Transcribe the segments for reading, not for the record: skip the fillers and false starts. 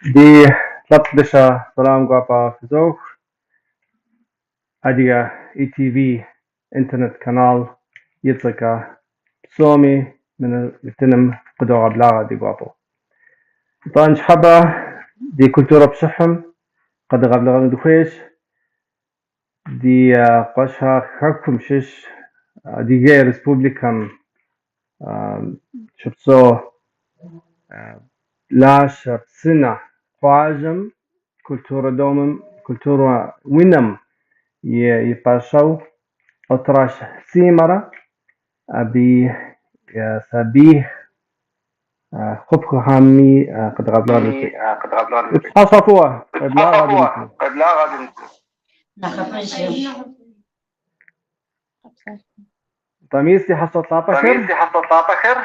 Ди лъэпкъ дыщэ сэлам гуапэ фызох. Адыгэ ИТВ интернет канал и цӏэкӏэ псоми мы нэтыным къыдогъэблагъэ ди гуапэу. Нтӏэ, ныщхьэбэ ди культурэ пшыхьым къэдгъэблэгъэну дыхуейщ ди къуэша хэкум щыщ Адыгей Республикэм щыпсэу Блащэпсынэ къуажэм культурэ домым, культурэ унэм и пашэу Отрэщ Симэрэ абы и сабий хъупхъэхэми къэдгъэблэгъэну дыхуейщ. Пщыхьэщхьэ фӏыуэ, къеблагъэ ди нэтыным. Нтӏэ, мис ди хьэщӏэ лъапӏэхэр.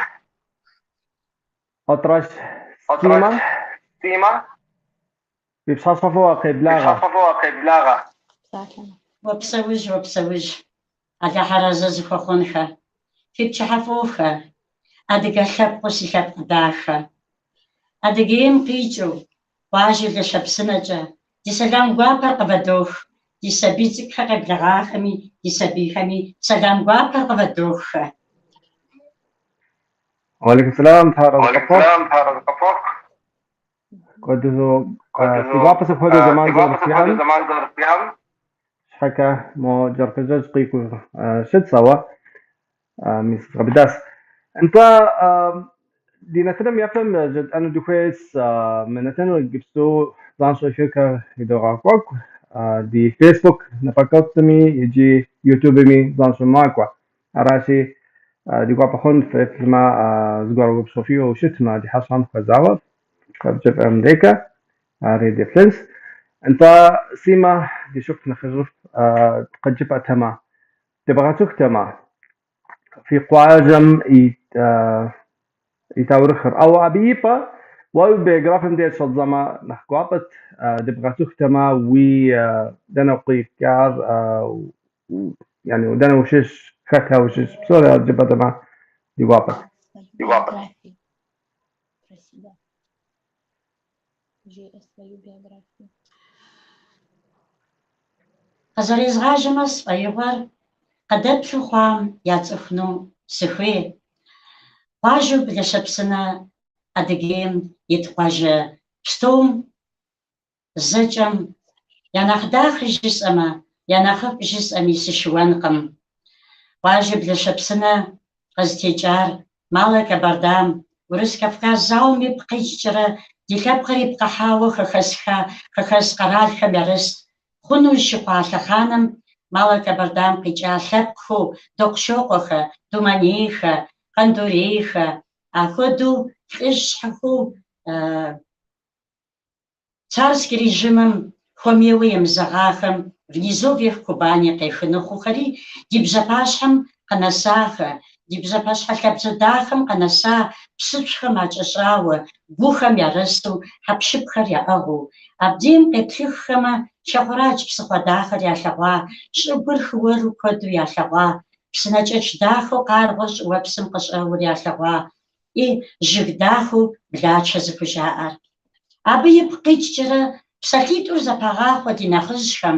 Отрэщ Симэ. Уи пщыхьэщхьэ фӏыуэ, къеблагъэ. Уопсэужь, уопсэужь, Алыхь арэзы зыхуэхъунхэ. Фи пчыхьэ фӏыухэ, адыгэ лъэпкъыу си лъэпкъ дахэ. Адыгейм къикӏыу, къуажэ Блащэпсынэкӏэ, ди сэлам гуапэр къывэдох, ди сабий цӏыкӏухэр къеблэгъахэми, ди сабийхэми сэлам гуапэр къывэдоххэ. Уалейкум сэлам, Тхьэр арэзы къыпхуэхъу. Куэду си гуапэ сыт хуэдэу зэман зэрыфиӏэм щхьэкӏэ мо Джэрпэджэж къикӏыу щытщ, ауэ мис згъэбыдащ. Нтӏэ, ди нэтыным япэм жытӏэну дыхуейщ, мы нэтыныр иджыпсту занщӏэу эфиркэ идогъэкӏуэкӏ, ди Facebook напэкӏуэцӏми иджы YouTube-ми занщӏэу макӏуэ. Аращи, ди гуапэ хъун феплъмэ, зыгуэр упщӏэ фиӏэу щытмэ, ди хьэщӏэм хуэзауэ къыджефӏэн дейкэ, ари деплъынщ. Нтӏэ, Симэ, ди шыпхъу нэхъыжьыфӏ къыджепӏэтэмэ, дебгъэцӏыхутэмэ, фи къуажэм и таурыхъыр. Ауэ абы и пӏэ уэ уи биографием деж щӏэддзэмэ нэхъ гуапэт, дебгъэцӏыхутэмэ, уи дэнэ укъикӏар, يعني дэнэ ущыщ, хэта ущыщ, псори ар жыпӏэтэмэ ди гуапэт. Про себя. Жеӏэ свою биографию. Къызэрезгъажьэмэ сфӏэигъуэр къыдэплъу хъуам яцӏыхуну сыхуей. Къуажэу Блащэпсынэ Адыгейм ит къуажэ псом зэкӏэм я нэхъ дахэ жысӏэмэ, я нэхъыфӏ жысӏэми сыщыуэнкъым. Къуажэ Блащэпсынэ къызытекӏар Малая Кабардам, Урыс-Кавказ зауэм ипкъ къикӏкӏэрэ ди лъэпкъыр ипкъыхьауэ хэхэсха хэхэс къэралхэм ярыст. Хъуну щыхъуа лъэхъанэм Малая Кабардам къикӏа лъэпкъхэу Докъущокъуэхэ, Думэнейхэ, Къандурейхэ, ахуэдэу лӏыжьхэу Царский режимым хуэмейуэ емызэгъахэм в низовьях Кубани къехыну хъухэри ди бжьэпащхьэм къынэсахэ, ди бжьэпащхьэ лъабжьэ дахэм къынэса псыцухэм акӏэщӏауэ, гухэм ярысу, хьэпшыпхэр яӏыгъыу. Абдейм къеплъыххэмэ, Лъэхъурадж псыхъуэ дахэр ялъэгъуа, щӏыгур хыуэру куэду ялъэгъуа, псынэкӏэчъ дахэу къаргъуэр щӏыуэпсым къыщӏэур ялъэгъуа, и жыг дахэу блачэ зыхужаӏэр. Абы ипкъ къикӏкӏэрэ псалъитӏур зэпагъахъуэ ди нэхъыжьхэм,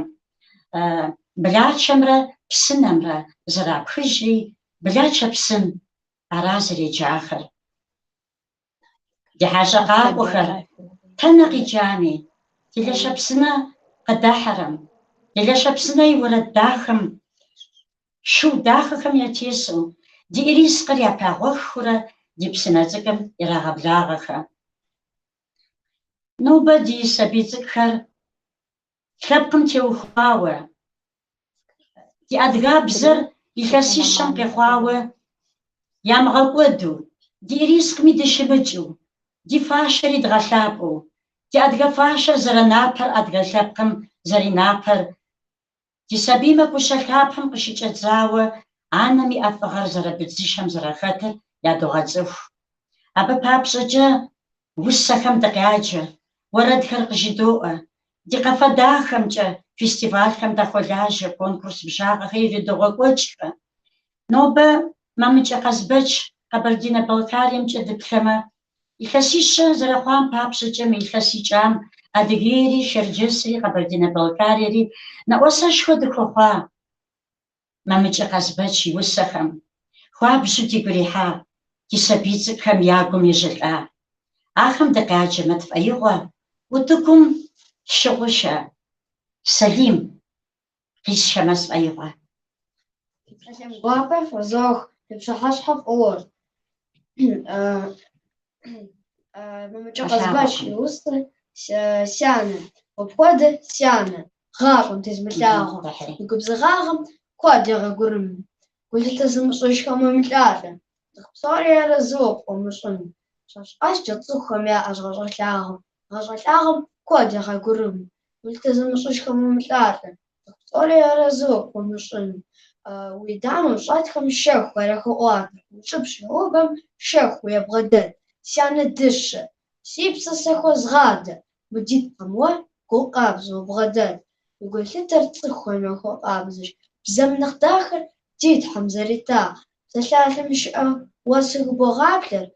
блачэмрэ псынэмрэ зэрапхыжри, Блачэпсын ара зэреджахэр. Ди хьэщӏэ къакӏуэхэр тэнэ къикӏами, ди Блащэпсынэ къыдэхьэрэм, ди Блащэпсынэ и уэрэд дахэм Шу дахэхэм ятесу, ди ирискъыр япагъуэххурэ ди псынэ цӏыкӏум ирагъэблагъэхэ. Нобэ ди сабий цӏыкӏухэр лъэпкъым теухуауэ, ди адыгабзэр илъэсищэм къехъуауэ ямыгъэкӏуэду, ди ирискъми дыщымыкӏыу, ди фащэри дгъэлъапӏэу, ди адыгэ фащэр зэрынапэр адыгэ лъэпкъым зэринапэр Ди сабиймэ гущэ лъапэм къыщыкӏэдзауэ анэм и ӏэфӏыгъэр зэрыбыдзышэм зэрахэтыр ядогъэцӏыху. Абы папщӏэкӏэ усэхэм дыкъяджэ, уэрэдхэр къыжыдоӏэ. Ди къафэ дахэмкӏэ фестивалхэм дахуэлажьэ, конкурс бжагъэхэр ирыдогъэкӏуэкӏхэ. Нобэ Мамыкӏэ Къазбэч Кабардино-Балкариемкӏэ дыплъэмэ, Илъэсищэ зэрыхъуам папщӏэкӏэ мы илъэс икӏам Адыгейри, Шэрджэсри, Къэбэрдейнэ-Балкариери нэӏуасэшхуэ дыхуэхъуа Мамыкӏэ Къазбэч и усэхэм. Хуабжьу дигу ирихьа, ди сабий цӏыкӏухэм я гум ежэлӏа. Ахэм дыкъяджэмэ тфӏэигъуэ, утыкум Шыгъушэ Сэлим къисшэмэ сфӏэигъуэ. Сэлам гуапэ фызох, фи пщыхьэщхьэ фӏыуэ. Мамыкӏэ Къазбэч и усэ Сянэ. Уэ пхуэдэ сянэ, гъащӏэм тезмылъагъуэ. Уи губзыгъагъэм куэд егъэгурым. Гулъытэ зымыщӏыжхэм уемылӏалӏэ, цӏыху псори арэзыуэ пхуэмыщӏын. Жэщ къэскӏэ цӏыхухэм яӏэщ гъащӏэ лъагъуэ. Гъащӏэ лъагъуэм куэд егъэгурым. Гулъытэ зымыщӏыжхэм уемылӏалӏэ, цӏыху псори арэзыуэ пхуэмыщӏын. Уи дамэм щӏэтхэм щэхухэр яхуэӏуатэ, уи щӏыб щиувэм щэхуу ябгъэдэт. Сянэ дыщэ, си псэ сэ хуэзгъадэ, мы ди Тхьэм уэ гу къабзэу убгъэдэт. Уи гулъытэр цӏыхухэм яхуэкъабзэщ. Бзэм нэхъ дахэр ди Тхьэм зэрита. Псалъалъэм щыӏэ уэ сыхыбогъаплъэр,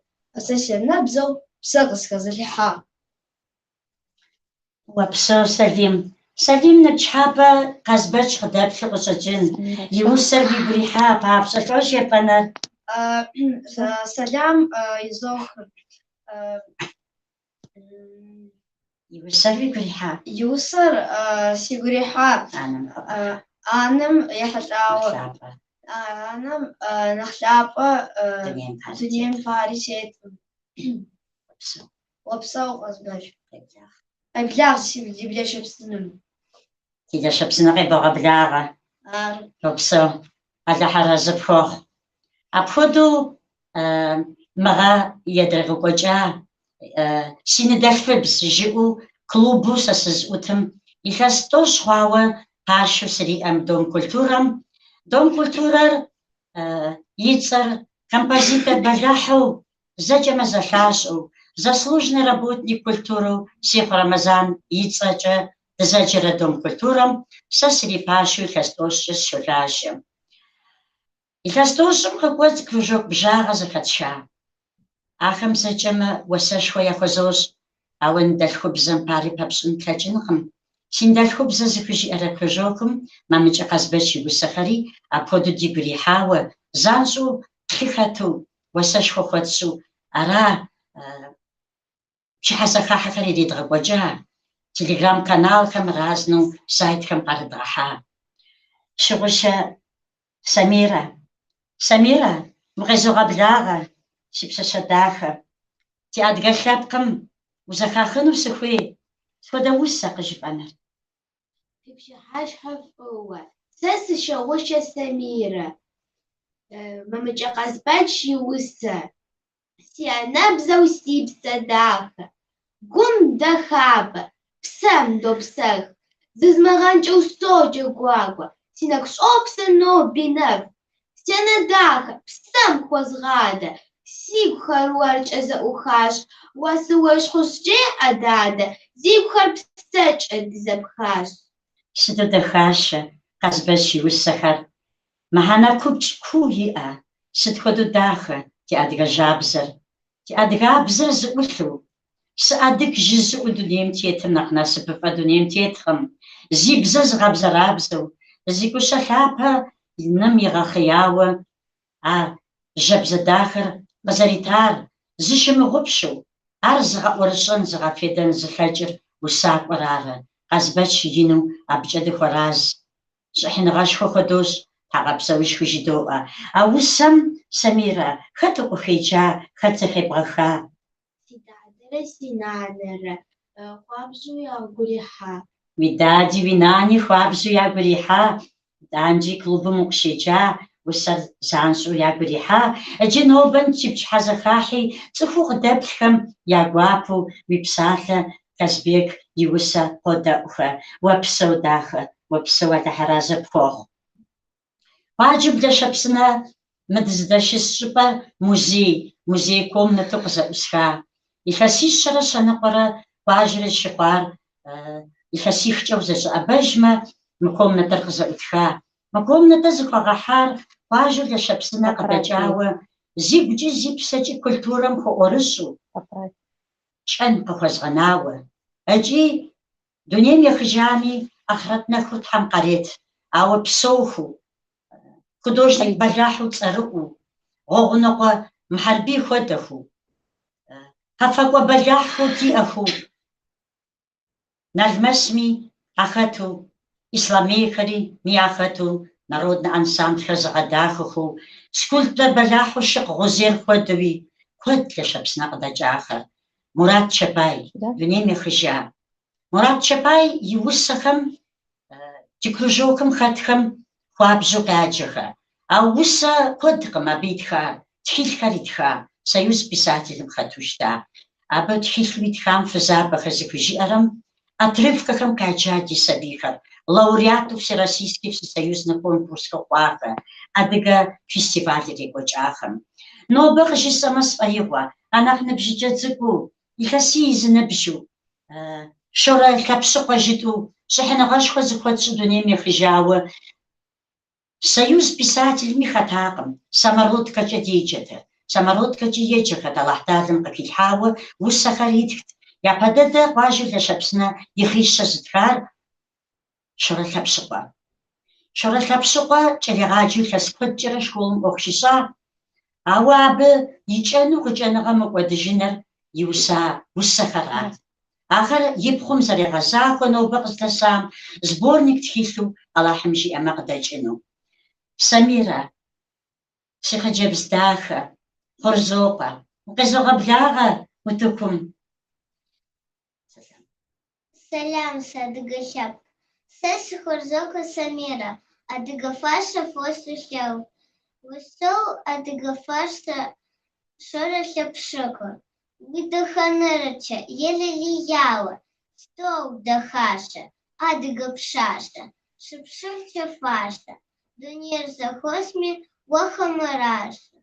сэ си анэбзэу псэ къысхэзылъхьа. Уопсэу, Сэлим. Сэлим ныджхьэбэ Къазбэч къыдэплъу къыщӏэкӏын. И усэр уигу ирихьа папщӏэ лӏо жепӏэнэр? Сэлам изох. И усэр уигу ирихьа? И усэр сигу ирихьа. Анэм ехьэлӏауэ. Анэм нэхъ лъапӏэ дунейм пари теткъым. Уопсэу, Къазбэч. Къеблагъ си Блащэпсынэм. Ди Блащэпсынэ къебогъэблагъэ. Ар. Уопсэу. Алыхь арэзы пхуэхъу. Апхуэдэу мы гъэ едригъэкӏуэкӏа Си ныдэлъхубз жыӏэу клубу сэ сызыӏутым илъэс тӏощӏ хъуауэ пашэу сриӏэм Дом культурэм. Дом культурэр и цӏэр композитор бэлыхьу зэкӏэмэ зэлъащӏэу, заслуженный работник культурэу Сихъу Рэмэзан и цӏэкӏэ дызэджэрэ Дом культурэм сэ срипашэу илъэс тӏощӏкӏэ сыщолажьэ. Илъэс тӏощӏым къыкӏуэцӏ кружок бжагъэ зэхэтша. Ахэм зэкӏэмэ уасэшхуэ яхуэзощӏ, ауэ ныдэлъхубзэм пари пэпщӏын плъэкӏынкъым. Си ныдэлъхубзэ зыхужиӏэрэ кружокым Мамыкӏэ Къазбэч и усэхэри апхуэдэу дигу ирихьауэ, занщӏэу лъы хэту, уасэшхуэ хуэтщӏу ара пчыхьэзэхахьэхэр иредгъэкӏуэкӏа, телеграм-каналхэм разнэу сайтхэм къарыдгъэхьа. Шыгъушэ Самирэ. Самирэ, укъезогъэблагъэ, си пщащэ дахэ. Ди адыгэ лъэпкъым узэхахыну сыхуей, сыт хуэдэ усэ къыжыпӏэныр? Фи пщыхьэщхьэ фӏыуэ. Сэ сы-Шыгъушэ Самирэ. Мамыкӏэ Къазбэч и усэ. Си анэбзэу си псэ дахэ. Гум дэхабэ, псэм допсэх. Зызмыгъэнщӏыу соджэ гуакӏуэ, си нэгу щӏопсэ ноби нэху. Си анэ дахэ, псэм хуэзгъадэ, сигухэр уэркӏэ зэӏухащ. Уэ сыуэщхьу жеӏэ, дадэ, дигухэр псэкӏэ дызэпхащ. Сыту дахащэ Къазбэч и усэхэр. Мыхьэнэ купкӏ куу иӏэ, сыт хуэдэу дахэ ди адыгэ жьабзэр. Ди адыгабзэр зыӏулъу, сыадыг жызыӏэу дунейм тетым нэхъ насыпыфӏэ дунейм теткъым. Зи бзэ зыгъэбзэрабзэу, зи гущэ лъапэ ным игъэхъеяуэ а жьабзэ дахэр къызэритар зыщымыгъупщэу, ар зыгъэӏурыщӏэн, зыгъэфедэн зылъэкӏыр усакӏуэр ары. Къазбэч ину абыкӏэ дыхуэраз. Щӏыхьыныгъэшхуэ хуэдощӏ, тхьэгъэпсэушхуи жыдоӏэ. А усэм, Самирэ, хэт укъыхуеджа, хэт зэхебгъэха? Си дадэрэ си нанэрэ хуабжьу ягу ирихьа. Уи дади уи нани хуабжьу ягу ирихьа, итӏанкӏи клубым укъыщеджа, усэр занщӏэу ягу ирихьа. Иджы нобэ ди пчыхьэзэхахьи цӏыхуу къыдэплъхэм я гуапэу уи псалъэ Казбек и усэ къодэӏухэ. Уопсэу, дахэ, уопсэу, Алыхь арэзы пхуэхъу. Къуаджэу Блащэпсынэ мы дыздэщыс щӏыпӏэр музей, музей комнатэу къызэӏусха. Илъэсищэрэ щэныкъуэрэ къуажэр щыхъуар илъэсихкӏэ узэщӏэӏэбэжмэ, мы комнатэр къызэӏутха. Мы комнатэр зыхуэгъэхьар къуажэу Блащэпсынэ къыдэкӏауэ Зигукӏи зи псэкӏи культурэм хуэӏуэрыщӏу, Поправь. кӏэн къыхуэзгъэнауэ. Икӏи дунейм ехыжами, ахърэт нэхур Тхьэм къарет, ауэ псэуху, художник бэлахьу цӏэрыӏуэу, Гъуэгъунокъуэ Мухьэрбий хуэдэху, къэфакӏуэ бэлахьу диӏэху, Налмэсми ахэту, Ислъэмейхэри ми ахэту, народнэ ансамблхэр зыгъэдахэху, скульптор бэлахьу Шыкъ Гъузер хуэдэуи куэд Лэщэпсынэ къыдэкӏахэр. Мурат Чапай дунейм ехыжа. Мурат Чапай и усэхэм ди кружокым хэтхэм хуабжьу къяджэхэ. Ауэ усэ куэдкъым абы итхар, тхылъхэр итха, Союз писателым хэту щыта. Абы тхылъу итхам фызабэхэр зыхужиӏэрэм отрывкэхэм къяджа ди сабийхэр, лауреату всероссийский всесоюзный конкурсхэу хъуахэ, адыгэ фестивалыр екӏуэкӏахэм. Нобэ къыжысӏэмэ сфӏэигъуэ, а нэхъ ныбжьыкӏэ цӏыкӏуу, илъэсий зы ныбжьу, Шорэ Лъэпщыкъуэ жытӏэу щӏыхьыныгъэшхуэ зыхуэтщӏу дунейм ехыжауэ, Союз писателми хэтакъым, самородкэкӏэ деджэтэ. Самородкэкӏи еджэхэт Алыхьталэм къыхилъхьауэ усэхэр итхт. Япэ дыдэ къуажэу Лэщэпсынэ и хъищэ зытхар Шорэ Лъэпщыкъуэ. Шорэ Лъэпщыкъуэ кӏэлегъаджэу илъэс куэдкӏэрэ школым ӏуэху щищӏа, ауэ абы и кӏэну къыкӏэныгъэ мыкӏуэдыжыныр иуса усэхэр арт. Ахэр и пхъум зэрегъэзахуэ нобэ къыздэсам сборник тхылъу Аллахьым жиӏэмэ къыдэкӏыну. Самирэ, си хъыджэбз дахэ, Хъурзокъуэ, укъезогъэблагъэ утыкум. Сэлам. Сэлам, си адыгэ лъэпкъ. Сэ сы-Хъурзокъуэ Самирэ, адыгэ фащэ фӏыуэ солъагъу. Упсэу адыгэ фащэ Шорэ Лъэпщыкъуэ. Уи дахэнырэчэ, елэлияуэ, сыту дахащэ, адыгэ пщащэ, щыпщыгъкӏэ фащэ, дунейр зэхуэсми, уэ хэмыращэ.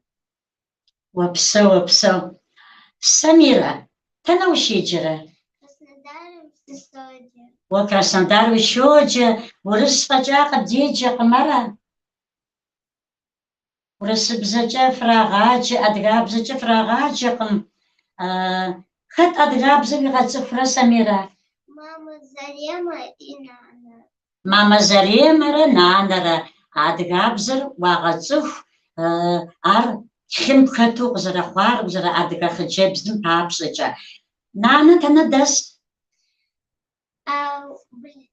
Упсэу, упсэу. Самирэ, тэнэ ущеджэрэ? Краснодарым сыщоджэ. Уэ Краснодар ущоджэ, урыс фӏэкӏа къыбдеджэкъым, ара? Урысыбзэкӏэ фрагъаджэ, адыгабзэкӏэ фрагъаджэкъым. Хэт адыгабзэ уигъэцӏыхурэ, Самирэ? Мамэ Заремэ и нанэ. Мамэ Заремэрэ нанэрэ адыгабзэр уагъэцӏыху, ар лъым хэту къызэрэхъуар узэрыадыгэ хъыджэбзым папщӏэкӏэ. Нанэ тэнэ дэс?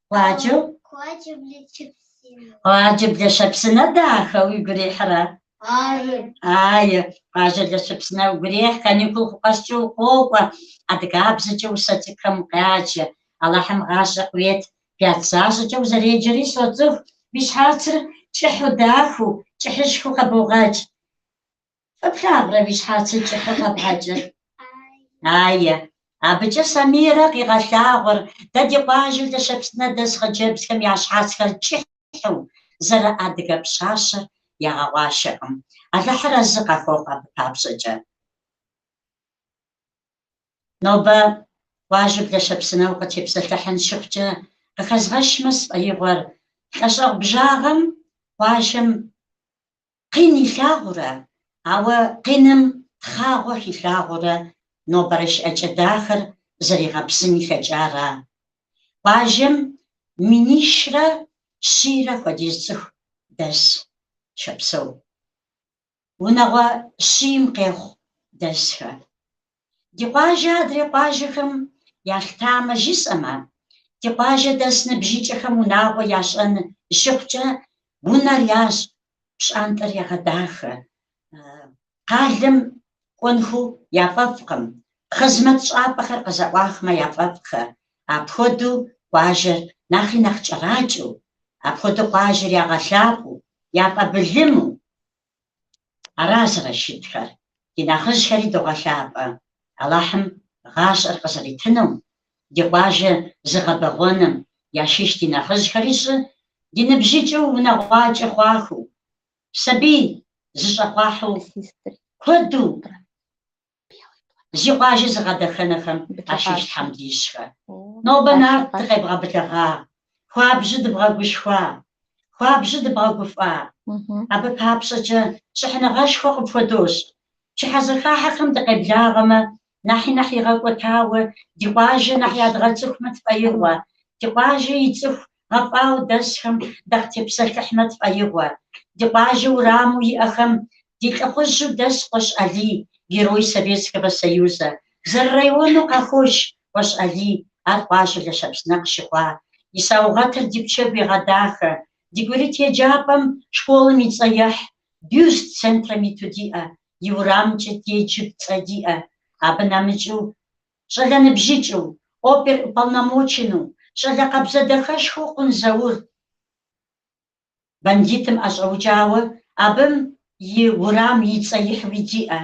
Къуаджэу? Къуаджэ Блэчыпсынэ. Къуаджэ Блэщэпсынэ дахэ уигу ирихьрэ? Ары. Ае, къуажэ Блэщэпсынэ уигу ирехь, каникул къэскӏэ укъокӏуэ, адыгабзэкӏэ усэ цӏыкӏухэм укъяджэ, Алыхьым гъащӏэ къыует, пять защӏэкӏэ узэреджэри соцӏыху, уи щхьэцыр кӏыхьу дахэу, кӏыхьышхуэу къэбогъэкӏ. Фӏы плъагъурэ уи щхьэцыр кӏыхьу къэбгъэкӏыр? Ае, абыкӏэ Самирэ къигъэлъагъуэр дэ ди къуажэу Лэщэпсынэ дэс хъыджэбзхэм я щхьэцхэр кӏыхьу зэрыадыгэ пщащэр ягъэгъуащэкъым. Алыхьыр арэзы къахуэхъу абы папщӏэкӏэ. Нобэ къуажэ Блэщэпсынэ укъытепсэлъыхьын щыхъукӏэ, къыхэзгъэщмэ сфӏэигъуэр лӏэщӏэгъу бжагъэм къуажэм къин илъагъурэ, ауэ къиным тхъагъуэ хилъагъуэрэ нобэрэ щыӏэкӏэ дахэр зэригъэпсын илъэкӏара. Къуажэм минищрэ щийрэ хуэдиз цӏыху дэс щэпсэу. Унагъуэ щийм къехъу дэсхэ. Ди къуажэ адрей къуажэхэм ялъытамэ жысӏэмэ, ди къуажэ дэс ныбжьыкӏэхэм унагъуэ ящӏэн щыхъукӏэ унэр ящӏ, пщӏантӏэр ягъэдахэ. Къалэм кӏуэнху яфӏэфӏкъым, хъызмэт щӏапӏэхэр къызэӏуахмэ яфӏэфӏхэ. Апхуэдэу къуажэр нэхъри нэхъ кӏэракӏэу, апхуэдэу къуажэр ягъэлъапӏэу, яфӏэбылыму, Ара зэрыщытхэр, ди нэхъыжьхэри догъэлъапӏэ, Аллахьым гъащӏэр къызэритыну, ди къуажэ зыгъэбэгъуэным ящыщ ди нэхъыжьхэри щӏы, ди ныбжьыкӏэу унэгъуакӏэ хъуахыу, сабий зыщӏэхъуахьу куэду Зи къуажэ зыгъэдэхэнэхэм ащыщ Тхьэм дищӏхэ. Нобэ Нарт дыкъебгъэблэгъа, хуабжьу дыбгъэгушхуа, хуабжьу дыбгъэгуфӏа. Абы папщӏэкӏэ щӏыхьыныгъэшхуэ къыпхуэдощӏ. Пчыхьэзэхахьэхэм дыкъеблагъэмэ, нэхъи нэхъ игъэкӏуэтауэ, ди къуажэ нэхъ ядгъэцӏыхумэ тфӏэигъуэ, ди къуажэ и цӏыху гъэфӏауэ дэсхэм дакъытепсэлъыхьмэ тфӏэигъуэ, ди къуажэ ураму иӏэхэм ди лӏыхъужьу дэс Къуэщ Алий, Герой Советского Союза, зэрырайону къахощ Къуэщ Алий, ар къуажэ Лашэпсынэ къыщыхъуа, и саугъэтыр ди пчэгу егъэдахэ, ди курыт еджапӏэм школым и цӏэ ехь, бюст центрэм иту диӏэ, и урамкӏэ деджу цӏэ диӏэ, абы нэмыкӏыу щӏалэ ныбжьыкӏыу, оперуполномоченну, щӏалэ къабзэ дахэшхуэу Къун Заур бандитым ӏэщӏэукӏауэ абым и урам и цӏэ ихьуи диӏэ,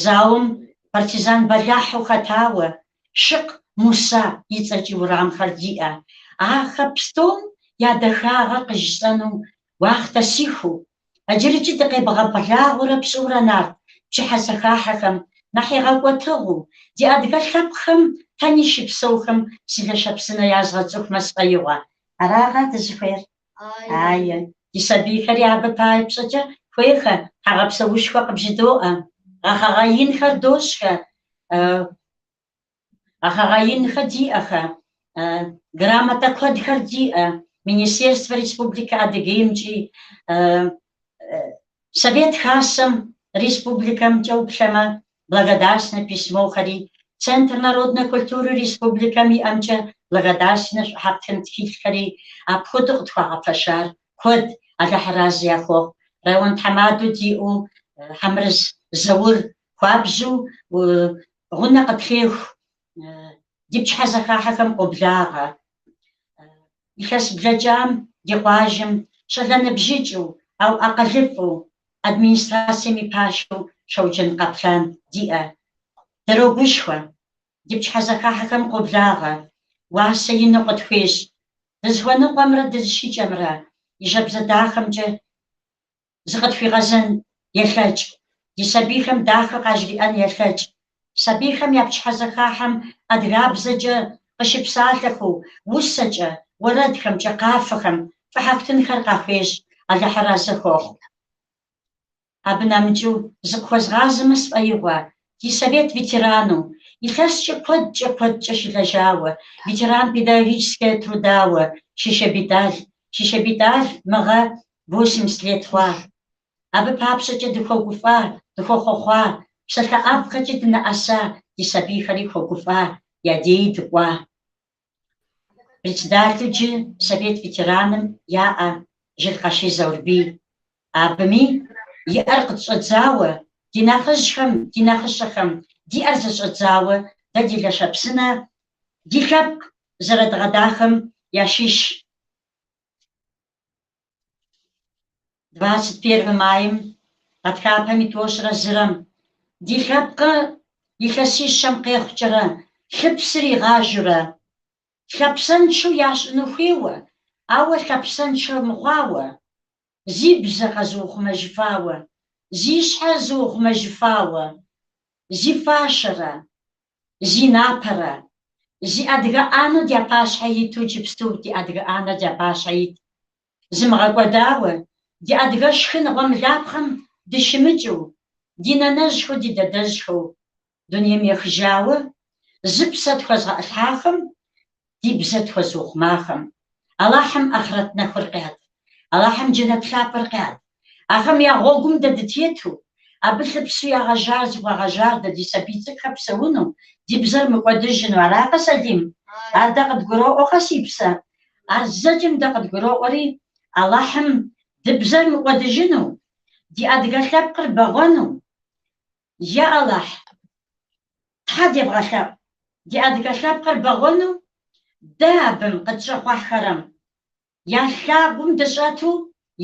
зауэм партизан бэлахьу хэтауэ, Шыкъ Муса и цӏэкӏи урамхэр диӏэ. Ахэ пстом я дахагъэр къыжысӏэну уахътэ сихуу, Иджырикӏи дыкъебгъэблагъэурэ пщӏыурэ нарт пчыхьэзэхахьэхэм нэхъ игъэкӏуэтыгъыу, ди адыгэ лъэпкъхэм тэни щыпсэухэм си Лашэпсынэ язгъэцӏыхумэ сфӏэигъуэ. Аракъэ дызыхуейр? Ае, ди сабийхэри абы папщӏэкӏэ хуейхэ, тхьэгъэпсэушхуэ къыбжыдоӏэ, гъэхъэгъэ инхэр дощӏхэ, Гъэхъэгъэ инхэр диӏэхэ, грамотэ куэдхэр диӏэ, Министерствэ Республикэ Адыгеймкӏи, Совет Хасэм республикэмкӏэ уплъэмэ, благодарственнэ письмохэри, Центр народной культуры республикэм иӏэмкӏэ благодарственнэ шӏухьафтын тхылъхэри апхуэдэу къытхуагъэфэщар куэд, Алыхьыр разы яхуэхъу. Район тхьэмадэу диӏэу Хьэмырз Заур хуабжьу гъунэ къытлъеху, ди пчыхьэзэхахьэхэм къоблагъэ. Илъэс блэкӏам ди къуажэм щӏалэ ныбжьыкӏыу, ау акъылыфӏэу, администрацием и пашэу Шэуджэн Къаплъан диӏэ. Дырогушхуэ, ди пчыхьэзэхахьэхэм къоблагъэ, уасэ ину къытхуещӏ. Дызыхуэныкъуэмрэ дызыщыкӏэмрэ и жьэбзэ дахэмкӏэ зыкъытхуигъэзэн елъэкӏ, ди сабийхэм дахэ къажриӏэн елъэкӏ. Сабийхэм я пчыхьэзэхахьэм адыгабзэкӏэ къыщыпсалъэхэу, усэкӏэ, уэрэдхэмкӏэ, къафэхэм фӏыхьэфтынхэр къахуещӏ, Алыхьыр разы хуэхъу. Абы нэмыкӏыу зыкъыхуэзгъазэмэ сфӏэигъуэ, ди совет ветерану, илъэскӏэ куэдкӏэ куэдкӏэ щылэжьауэ, ветеран педагогического трудауэ Шышэ Бетӏал, Шышэ Бетӏал мыгъэ 80 лет хъуа. Абы папщӏэкӏэ дыхуэгуфӏа, дыхуэхъуэхъуа, псалъэ ӏэфӏхэкӏи дынэӏэса, ди сабийхэри хуэгуфӏа, я деи дыкӏуа. Председателу джы совет ветераным яӏэ Жылкъэший Заурбий. Абыми и ӏэр къытщӏэдзауэ, ди нэхъыжьхэм, ди нэхъыщӏэхэм ди ӏэр зэщӏэдзауэ дэ ди Лашэпсынэ, ди лъэпкъ зэрыдгъэдахэм ящыщ. 21 майм, гъатхапэм и тӏощӏрэ зырэм, ди лъэпкъыр илъэсищэм къехъукӏэрэ лъыпсыр игъажурэ, лъапсэншэу ящӏыну хуейуэ, ауэ лъапсэншэ мыхъуауэ, зи бзэ къэзыухъумэжыфауэ, зи щхьэ зыухъумэжыфауэ, зи фащэрэ, зи напэрэ, зи адыгэ ӏанэу дя пащхьэ иту иджыпсту ди адыгэ ӏанэр дя пащхьэ ит, зымыгъэкӏуэдауэ, ди адыгэ шхын гъуэмылапхъэм дыщымыкӏыу, ди нанэжьхэу, ди дадэжьхэу дунейм ехыжауэ, зы псэ тхуэзгъэӏылъхьахэм, ди бзэ тхуэзыухъумахэм. Аллахьым ахърэт нэхур къят, Аллахьым джэнэт лъапӏэр къят. Ахэм я гъуэгум дэ дытету, абы лъыпсу ягъэжар зыхуагъэжар дэ ди сабий цӏыкӏухэр псэуну, ди бзэр мыкӏуэдыжыну. Аракъэ, Сэлим? Ар дэ къыдгуроӏуэкъэ, си псэ? Ар зэкӏым дэ къыдгуроӏуэри, Аллахьым ди бзэр мыкӏуэдыжыну, ди адыгэ лъэпкъыр бэгъуэну, Я Аллахь, Тхьэ девгъэлъэӏу, ди адыгэ лъэпкъыр бэгъуэну, дэ абым къытщӏэхъуэхьхэрэм я лъагъум дыщӏэту,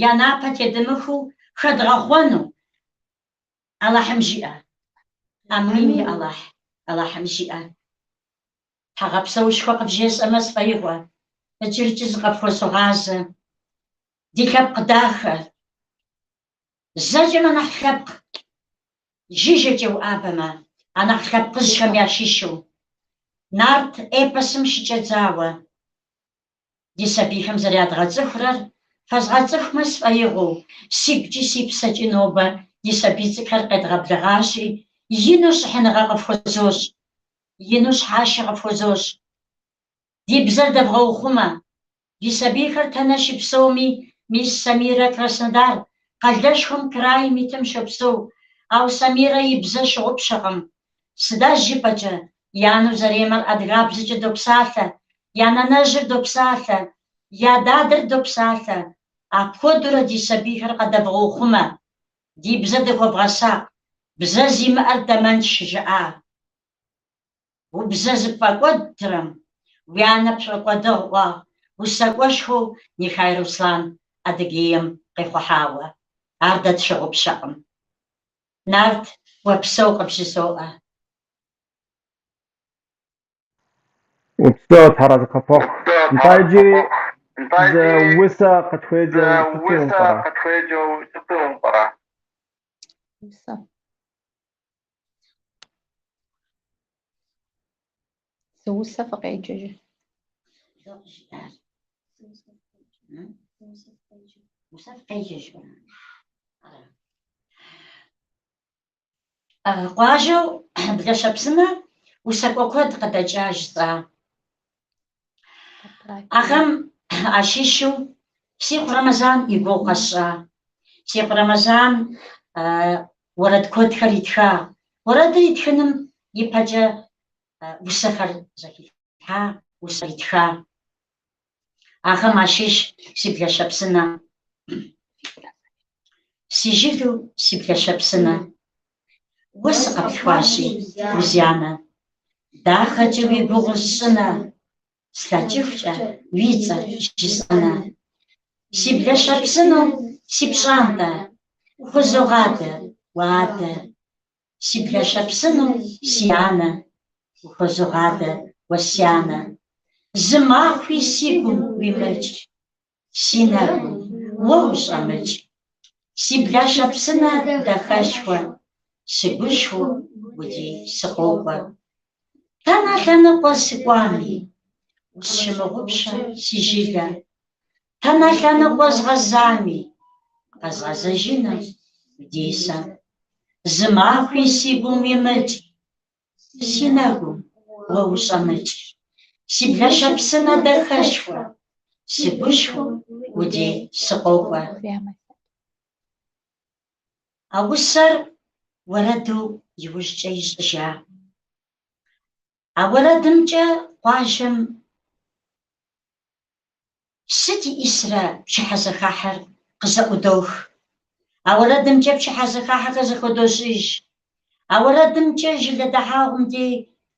я напэ тедымыхыу хэдгъэхъуэну, Аллахьым жиӏэ. Амин, я Аллахь, Аллахьым жиӏэ. Тхьэгъэпсэушхуэ къывжесӏэмэ сфӏэигъуэ, иджырикӏи зыкъыфхуэзогъазэ. Ди лъэпкъ дахэ, Зэкӏэмэ нэхъ лъэпкъ жыжьэкӏэ уӏабэмэ, а нэхъ лъэпкъыжьхэм ящыщу, нарт эпосым щыкӏэдзауэ, ди сабийхэм зэрядгъэцӏыхурэр фэзгъэцӏыхумэ сфӏэигъуэу, сигукӏи си псэкӏи нобэ ди сабий цӏыкӏухэр къедгъэблэгъащи, ину щӏыхьыныгъэ къыфхуэзощӏ, ину щхьащэ къыфхуэзощӏ. Ди бзэр дэвгъэухъумэ, ди сабийхэр тэнэ щыпсэуми, мис Самирэ Краснодар къалэшхуэм крайм итым щопсэу, ауэ Самирэ и бзэ щыгъупщэкъым. Сыда жыпӏэкӏэ, и анэу Заремэр адыгабзэкӏэ допсалъэ, я нанэжьыр допсалъэ, я дадэр допсалъэ. Апхуэдэурэ ди сабийхэр къэдэвгъэухъумэ, ди бзэ дыхуэвгъэсакъ, бзэ зимыӏэр дамэнш жаӏа. Убзэ зыпфӏэкӏуэдрэм, уи анэ пшӏокӏуэдыгъ ыӏуагъ усакӏуэшхуэу Нехай Руслан Адыгеем къихъухьауэ. Ар дэ тщыгъупщэкъым. Нарт, уэпсэу къыбжызоӏэ. Упсэу, Тхьэразэ къыпхуэхъу. Нтӏэ иджыри зы усэ къытхуеджэу щыту пӏэрэ? Усэ. Зы усэ фыкъеджэ жи. Усэ фыкъеджэ жиӏэ. Къуажэу Блащэпсынэ усакӏуэ куэд къыдэкӏа жысӏа. Ахэм ащыщу Сихъу Рэмэзан и гугъу къэсщӏа. Сихъу Рэмэзан уэрэд куэдхэр итха. Уэрэдыр итхыным ипэкӏэ усэхэр зэхилъхьа, усэ итха. Ахэм ащыщ си Блащэпсынэ. Си жылэу си Блащэпсынэ. Уэ сыкъэплъхуащи, узянэ. Дахэкӏэ уи гугъур сщӏынэ, слъэкӏыхукӏэ уи цӏэр жысӏэнэ. Си Блащэпсынэу си пщӏантӏэ, ухуэзогъадэ уэ адэ. Си Блащэпсынэу си анэ, ухуэзогъадэ уэ сянэ. Зы махуи си гум уимыкӏ, си нэгум уэ ущӏэмыкӏ. Си Блащэпсынэ дахэшхуэ, сыгушхуэу удей сыкъокӏуэ. Дэнэ лъэныкъуэ сыкӏуами, усщымыгъупщэ си жылэ. Дэнэ лъэныкъуэ згъэзами, къэзгъэзэжынэ удей сэ. Зы махуи си гум уимыкӏ, си нэгум уэ ущӏэмыкӏ. Си Блащэпсынэ дахэшхуэ, сыгушхуэу удей сыкъокӏуэ. А усэр уэрэду иужькӏэ ищӏыжа. А уэрэдымкӏэ къуажэм сыт иӏисрэ пчыхьэзэхахьэр къызэӏудох. А уэрэдымкӏэ пчыхьэзэхахьэхэр зэхуэдощӏыж. А уэрэдымкӏэ жылэ дыхьэгъум дей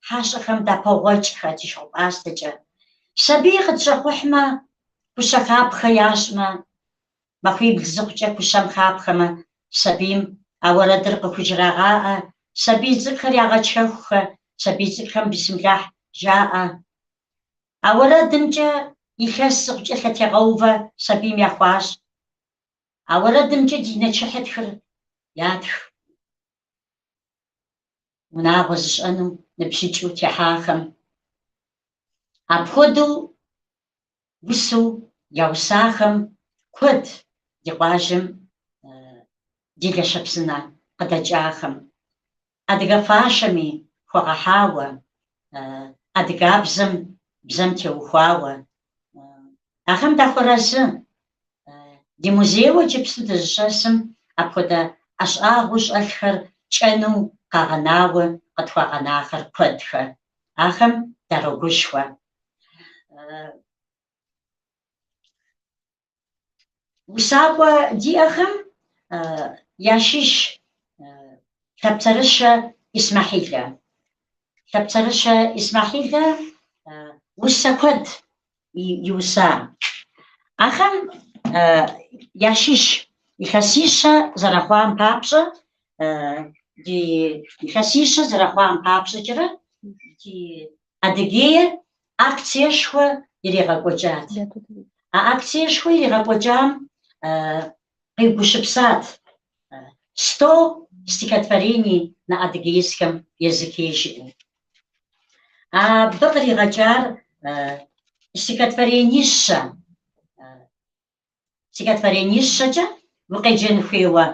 хьэщӏэхэм дапогъуэкӏхэ ди шыгъупӏастэкӏэ. Сабий къытщӏэхъухьмэ, кущэхапхэ ящӏмэ, Махуибл зыхъукӏэ кущэм хапхэмэ, сабийм а уэрэдыр къыхужрагъаӏэ, сабий цӏыкӏухэр ягъэчэхухэ, сабий цӏыкӏухэм бисмылахь жаӏэ. А уэрэдымкӏэ илъэс зыхъукӏэ лъэтегъэувэ сабийм яхуащӏ. А уэрэдымкӏэ ди нэчыхьытхыр ятх. Унагъуэ зыщӏэну ныбжьыкӏыу техьахэм. Апхуэдэу усэу яусахэм куэд ди къуажэм ди Блащэпсынэ къыдэкӏахэм. Адыгэ фащэми хуэгъэхьауэ, адыгабзэм бзэм теухуауэ. Ахэм дахуэразы. Ди музейуэ иджыпсту дызыщӏэсым апхуэдэ ӏэщӏагъэу щӏэлъхэр кӏэну къагъэнауэ къытхуагъэнахэр куэдхэ. Ахэм дарогушхуэ. Усакӏуэ диӏэхэм ящыщ Лъапцэрыщэ Исмэхьилэ. Лъапцэрыщэ Исмэхьилэ усэ куэд иуса. Ахэм ящыщ илъэсищэ зэрыхъуам папщӏэ, ди илъэсищэ зэрыхъуам папщӏэкӏэрэ ди Адыгейр акциешхуэ иригъэкӏуэкӏат. А акциешхуэ иригъэкӏуэкӏам къигущыпсат 100 стихотворений на адыгейском языке жиӏэу. Абы къригъэкӏар стихотворенищэ, стихотворенищэкӏэ укъеджэн хуейуэ.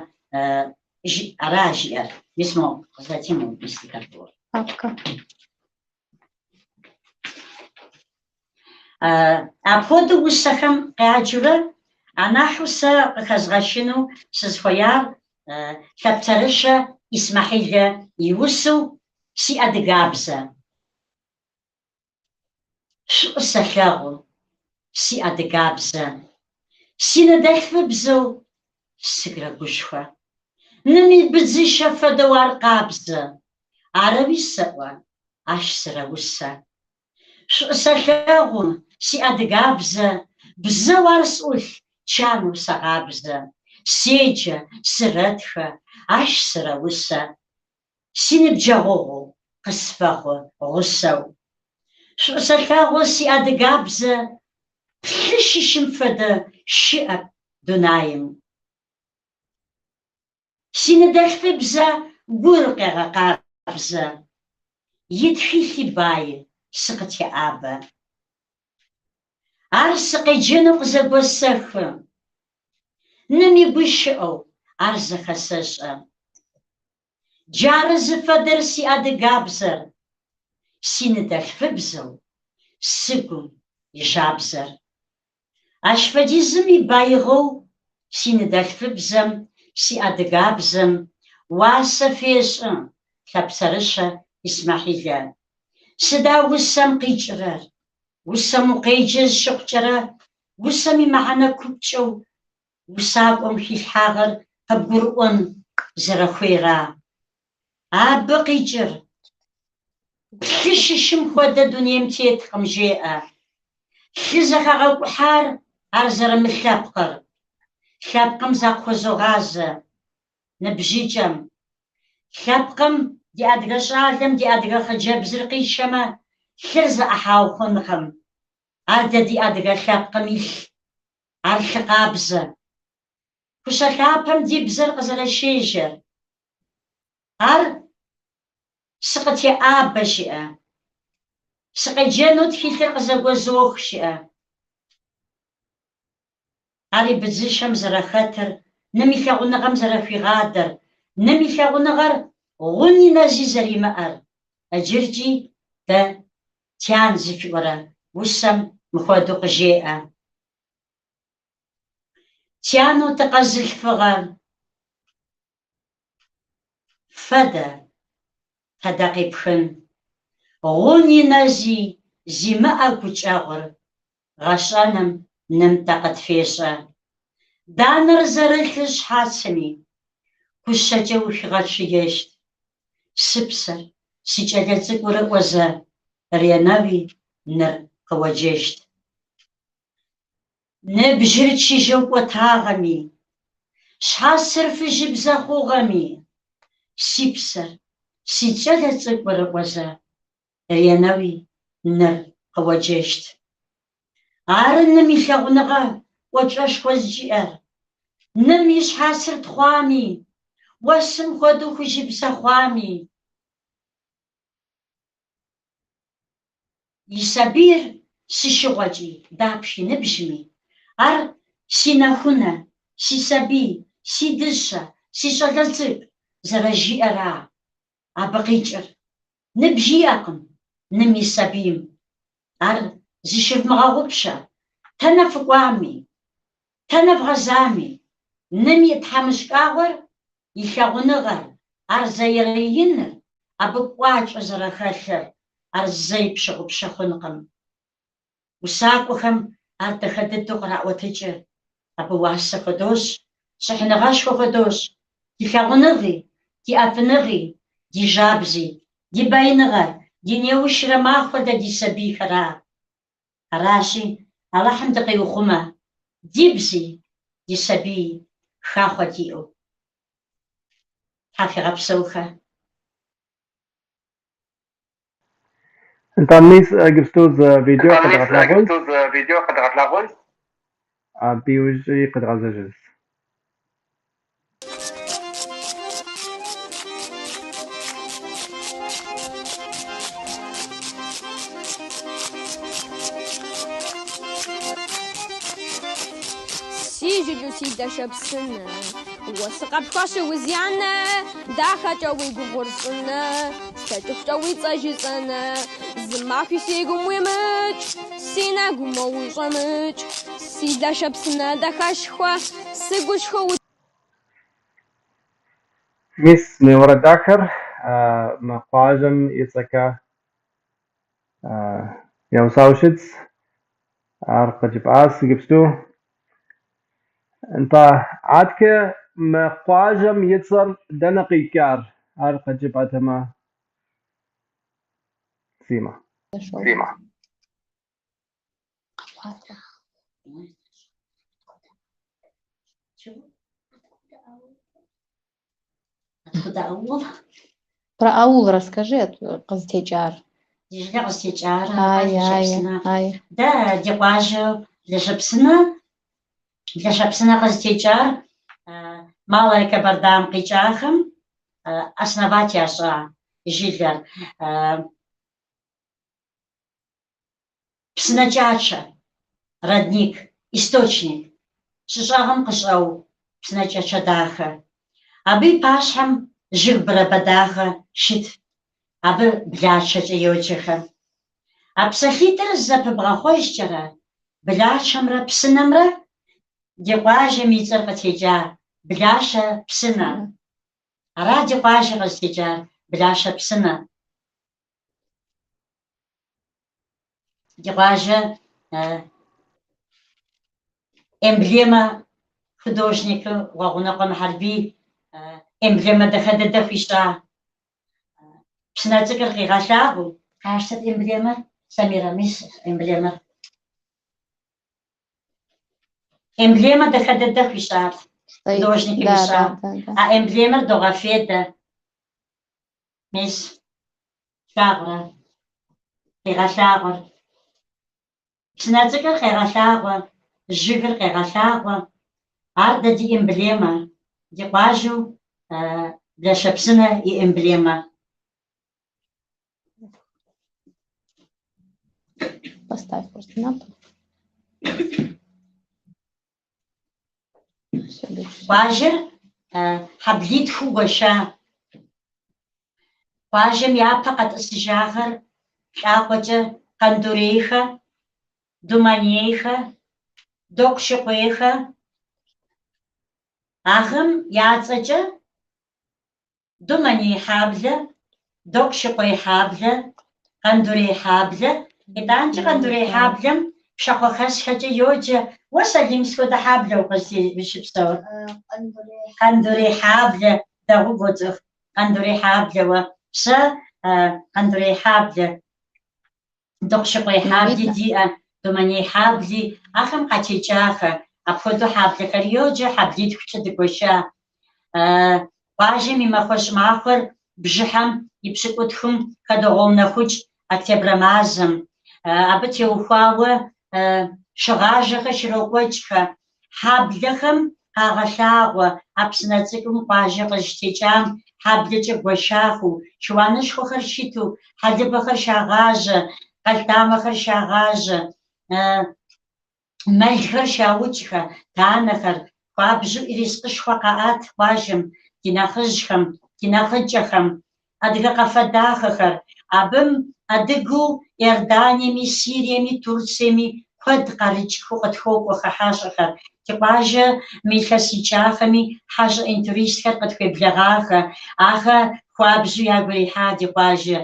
Ара жиӏэр. Мис мо къызэти мо мис. Папкэ. Апхуэдэу усэхэм къяджэурэ, анахьу сэ къыхэзгъэщыну сызыхуеяр Лъапцэрышэ Исмэхьилэ и усэу Си адыгабзэ. Шӏу сэлъэгъу, си адыгабзэ, Синыдэлъфыбзэу сыгу рэгушхо. Ным ибыдзыщэ фэдэу ар къабзэ, Арэуи сэӏо, ащ сырэусэ. Шӏу сэлъэгъу, си адыгабзэ, Бзэу ар сӏулъ, чанэу сэгъабзэ. Седжэ, сырэтхэ, ащ сырэусэ. Синыбджэгъугъэу къысфэхъу гъусэу. Шӏу сэлъэгъу, си адыгабзэ, Плъы щыщым фэдэ щыӏэп дунаим. Синыдэлъфыбзэ гур къегъэкъабзэ, Итхылъи баи сыкъытеӏабэ. Ар сыкъеджэнэу къызэгосэхы, Ным игущыӏэу ар зэхэсэшӏэ. Джары зыфэдэр си адыгабзэр, Синыдэлъфыбзэу сыгум ижабзэр. Ащ фэдизым ибаигъэу синыдэлъфыбзэм, си адыгабзэм уасэ фешӏы Лъапцэрышэ Исмахьилэ. Сыда усэм къикӏырэр? Усэм укъеджэ зыщыхъукӏэрэ, усэм имэхьанэ купкӏэу усакӏуэм хилъхьагъэр къыбгурыӏуэн зэрэхуейра? Абы къикӏыр, Плъы щыщым хуэдэ дунейм теткъым, жеӏэ. Лъы зэхэгъэкӏухьар ар зэрымылъэпкъыр. Лъэпкъым закъыхуэзогъазэ ныбжьыкӏэм. Лъэпкъым ди адыгэ щӏалэм ди адыгэ хъыджэбзыр къишэмэ, лъыр зэӏыхьауэ хъункъым. Ар дэ ди адыгэ лъэпкъым илъ, ар лъы къабзэ. Кушъэ лъапэм ди бзэр къызэрэщежьэр. Ар сыкъытеӏабэ, жиӏэ. Сыкъеджэну тхылъыр къызэгуэзох, жиӏэ. Ар и быдзышэм зэрэхэтыр, ным и лъагъуныгъэм зэрэхуигъадэр, ным и лъагъуныгъэр гъуни нэзи зэримыӏэр. Ыджыркӏи дэ Тян зыфиӏорэ усэм мыхуэдэу къыжеӏэ. Тянэу тыкъэзылъфыгъэр фэдэ тэдэ къипхын, Гъуни нэзи зимыӏэ гукӏэгъур гъэшӏэным ным тэ къытфешӏэ. Данэр зэрылъы шъхьацми, кушъэкӏэ ухигъэчъыещт. Сыпсэр, сикӏэлэ цӏыкӏур ыӏозэ, ренэуи ныр къыоджэщт. Ныбжьыр чыжьэу кӏотагъэми, шъхьацыр фыжьыбзэ хъугъэми, сипсэр, сикӏэлэ цӏыкӏур ыӏозэ, ренэуи ныр къыоджэщт. Ары ным илъэгъуныгъэ кӏочӏэшхо зыкӏиӏэр. Ным и шъхьацыр тхъуами, осым хуэдэу хужьыбзэ хъуами, И сабийр сыщыгъуэкӏи, дапщ и ныбжьми, ар си нэхунэ, си сабий, си дыщэ, си щӏалэ цӏыкӏу зэрыжиӏэра абы къикӏыр. Ныбжь иӏэкъым ным и сабийм. Ар зыщывмыгъэгъупщэ, тэнэ фыкӏуами, тэнэ вгъэзами, ным и тхьэмыщкӏагъуэр, и лъагъуныгъэр, ар зэрыиныр, абы кӏуачӏэ зэрэхэлъыр, ар зэи пщыгъупщэ хъункъым. Усакӏуэхэм ар дахэ дыдэу къраӏуэтыкӏыр, абы уасэ хуэдощӏ, щӏыхьыныгъэшхуэ хуэдощӏ, ди лъагъуныгъи, ди ӏэфӏыныгъи, ди жьабзи, ди баиныгъэр, ди неущрэ махуэр дэ ди сабийхэра. Аращи, Алыхьым дыкъиухъумэ, ди бзи, ди сабии хахъуэ диӏэу. Тхьэ фигъэпсэухэ. Нтӏэ, мис иджыпсту зы видео Нтӏэ, мис къэдгъэлъагъуэнщ. иджыпсту зы видео къэдгъэлъагъуэнщ. Абы иужькӏи къэдгъэзэжынщ. Си жылэу си Дашэпсынэ. Уэ сыкъэплъхуащи узианэ, дахэкӏэ уи гугъур сщӏынэ, слъэкӏыхукӏэ уи цӏэ жысӏэнэ. Зы махуи си гум уимыкӏ, си нэгум уэ ущӏэмыкӏ. Си Блашэпсынэ дахэшхуэ, сыгушхуэу. Мис мы уэрэд дахэр мы къуажэм и цӏэкӏэ яусауэ щытщ. Ар къыджыпӏащ иджыпсту. Нтӏэ, аткӏэ мы къуажэм и цӏэр дэнэ къикӏар? Ар къыджыпӏэтэмэ, Симэ. Откуда аул? Про аул расскажи, къызытекӏар. Ди жылэ къызытекӏар, Ай, ай, Блашэпсынэ. ай. Дэ ди къуажэ Блашэпсынэ, Блашэпсынэ къызытекӏар Малая Кабардам къикӏахэм основать ящӏа жылэр. Псынэкӏачэ, родник, источник, щӏы щӏагъым къыщӏэу псынэкӏачэ дахэ. Абы и пащхьэм жыг бырэбэ дахэ щыт, абы блачэкӏэ йоджэхэ. А псалъитӏыр зэпыбгъэхъуэжкӏэрэ, блачэмрэ псынэмрэ ди къуажэм и цӏэр къытекӏа Блашэ псынэ. Ара ди къуажэ къызытекӏар Блашэ псынэ. Ди къуажэ эмблемэ художникым Гъуэгъунэкъуэ Мухьэрбий эмблемэ дахэ дыдэ хуищӏа. Псынэ цӏыкӏур къигъэлъагъуэу. Къащтэт эмблемэр, Самирэ, мис эмблемэр. Эмблемэ дахэ дыдэ хуищӏат, художникым ищӏа. А эмблемэр догъэфедэ. Мис, лъагъурэ, къигъэлъагъуэр. Псынэ цӏыкӏур къегъэлъагъуэ, жыгыр къегъэлъагъуэ. Ар дэ ди эмблемэ, ди къуажэу Блашэпсынэ и эмблемэ. Поставь просто на пол. Къуажэр хьэблитхуу гуэша. Къуажэм япэ къэтӏысыжахэр лӏакъуэкӏэ Къандурейхэ, Думанейхэ, Докъушыкъуейхэ. Ахэм я цӏэкӏэ Думэней хьаблэ, Докъушыкъуей хьаблэ, Къандурей хьаблэ, итӏанкӏэ Къандурей хьаблэм Пшахъуэхэсхэкӏэ йоджэ. Уэ, Сэлим, сыт хуэдэ хьаблэ ущыпсэур? Къандурей хьаблэ, дэгъуэу боцӏыху. Къандурей хьаблэ уэ. Сэ Къандурей хьаблэ. Докъушыкъуей хьабли диӏэ, Думэней хьабли, ахэм къатекӏахэ. Апхуэдэу хьаблэхэр йоджэ, хьэблитхукӏэ дыгуэша. Къуажэм и махуэщӏ махуэр бжьыхьэм и пщыкӏутхум хэдогъэунэхукӏ октябрэ мазэм. Абы теухуауэ шыгъажэхэр щрокӏуэкӏхэ. Хьэблэхэм къагъэлъагъуэ а псынэ цӏыкӏум къуажэ къызытекӏам хьэблэкӏэ гуэшахэу, шыуанышхуэхэр щыту, хьэлыбэхэр щагъажьэ, къэлътамэхэр щагъажьэ, мэлхэр щаукӏхэ, танэхэр, хуабжьу ирискъышхуэ къаӏэт къуажэм, ди нэхъыжьхэм, ди нэхъыкӏэхэм. Адыгэ къафэ дахэхэр, абым адыгэу Иорданиеми, Сириеми, Турциеми куэд къарыкӏхэу къытхуокӏуэхэ хьэщӏэхэр. Ди къуажэ мы илъэс икӏахэми хьэщӏэ интуристхэр къытхуеблэгъахэ. Ахэр хуабжьу ягу ирихьа ди къуажэ.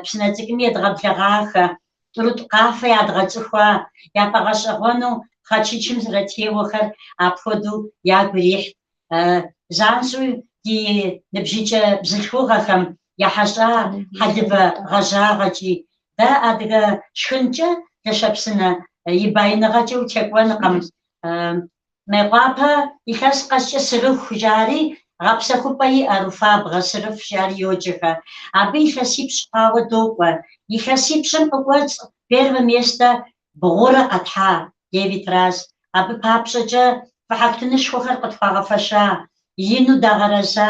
Псынэ цӏыкӏуми едгъэблэгъахэ. Тӏурытӏу къафэ ядгъэцӏыхуа, яфӏэгъэщӏэгъуэну пхъэчычым зэрытеуэхэр апхуэдэу ягу ирихьт. Занщӏэу ди ныбжьыкӏэ бзылъхугъэхэм яхьэщӏа хьэлывэ гъэжьагъэкӏи, дэ адыгэ шхынкӏэ Блашэпсынэ и баиныгъэкӏэ утекӏуэнкъым. Мейкъуапэ илъэс къэскӏэ Сырыху жари, гъэпсэхупӏэ иӏэ Руфабгъэ Сырыф жари йоджэхэ. Абы илъэсипщӏ хъуауэ докӏуэ. Илъэсипщӏым къыкӏуэцӏ первое место бгъурэ къэтхьа, девять раз. Абы папщӏэкӏэ фӏыхьэфтынышхуэхэр къытхуагъэфэща, ину дагъэрэза,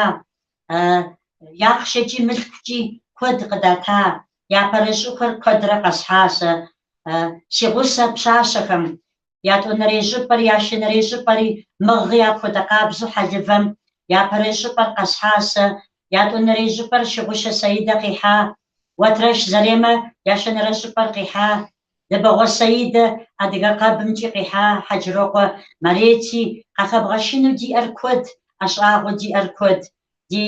яхъшэкӏи мылъкукӏи куэд къыдата, япэрей щӏыхуэр куэдрэ къэсхьа сэ. Си гъусэ пщащэхэм, ятӏуанэрей щӏыпӏэри, ящэнэрей щӏыпӏэри, мы гъи апхуэдэ къабзэу хьэлывэм. Япэрей щӏыпӏэр къэсхьа сэ, ятӏонэрей щӏыпӏэр Шыгъушэ Саидэ къихьа, Уэтрэш Заремэ ящэнэрэ щӏыпӏэр къихьа, Дэбэгъуэ Саидэ адыгэ къэбымкӏи къихьа Хьэджырокъуэ Марети, къахэбгъэщыну диӏэр куэд, ӏэщӏагъэу диӏэр куэд. Ди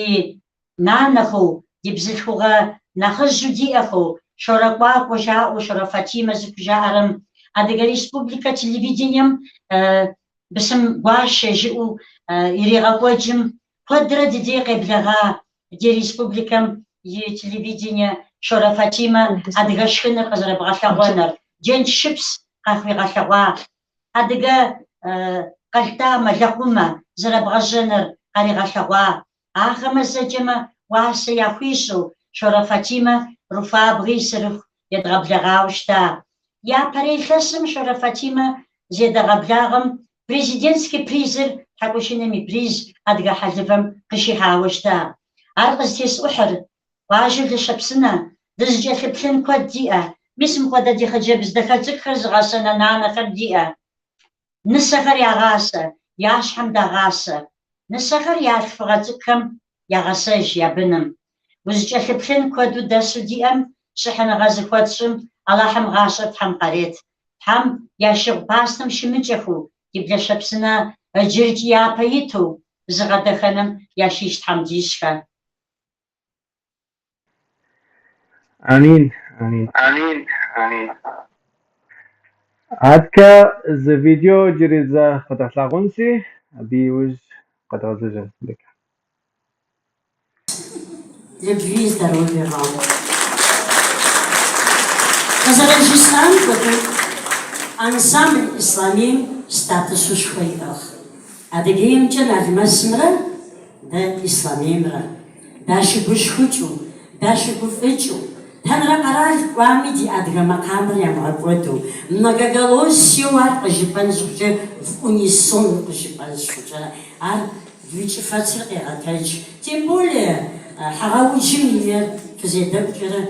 нанэхэу, ди бзылъхугъэ нэхъыжьу диӏэхэу, Шорэ Кӏуакӏуэ жаӏэу, Шорэ Фатимэ зыхужаӏэрэм, Адыгэ республикэ телевидением бысым гуащэ жыӏэу иригъэкӏуэкӏым, куэдрэ ди дей къеблэгъа ди республикэм и телевидение Шорэ Фатимэ адыгэ шхыныр къызэрыбгъэлъэгъуэныр, джэнч шыпс къахуигъэлъэгъуа, адыгэ къэлътӏамэ, лэкъумэ зэрыбгъэжьэныр къаригъэлъэгъуа, Ахэмэ зэкӏэмэ уасэ яхуищӏу Шорэ Фатимэ Руфабгъи Сырыху едгъэблэгъауэ щыта. Япэрей илъэсым Шорэ Фатимэ зедэгъэблагъэм президентский призыр Тхьэкӏушыным и приз адыгэ хьэлывэм къыщихьауэ щыта. Ар къызытесӏухьыр, къуажэу Блащэпсынэ, дызыкӏэлъыплъын куэд диӏэ, мис мыпхуэдэ ди хъыджэбз дахэ цӏыкӏухэр зыгъэсэнэ нанэхэр диӏэ. Нысэхэр ягъасэ, я щхьэм дагъасэ. Нысэхэр я лъхугъэ цӏыкӏухэм ягъэсэж я быным. Узыкӏэлъыплъын куэду дэсу диӏэм, щыхьыныгъэ зыхуэтщӏым Аллахьым гъащӏэр Тхьэм къарет. Тхьэм я шыгъу пастэм щымыкӏэхэу, ди Блащэпсынэ ыджыркӏи япэ иту, зыгъэдэхэным ящыщ Тхьэм дищӏхэ. Амин, амин. Амин, амин. Аткэ зы видео иджыри зэ къэдгъэлъагъунси, абы иужь къэдгъэзэжын. Любви и здоровья вам. Къызэрыжысӏам хуэдэу, ансамбль Ислъамейм статусышхуэ иӏыгъ. Адыгеймкӏэ Налмэсымрэ дэ Ислъамеймрэ дащыгушхукӏыу, дащыгуфӏыкӏыу, тэнрэ къэрал кӏуами ди адыгэ макъамэр ямыгъэкӏуэду, многоголосиеу ар къыжыпӏэн щхьэкӏэ, в унисон къыжыпӏэн щхьэкӏэ, ар уи кӏыфэцыр къегъэтэдж. Тем более, Хьэгъэуджым и ер фызедэӏукӏэрэ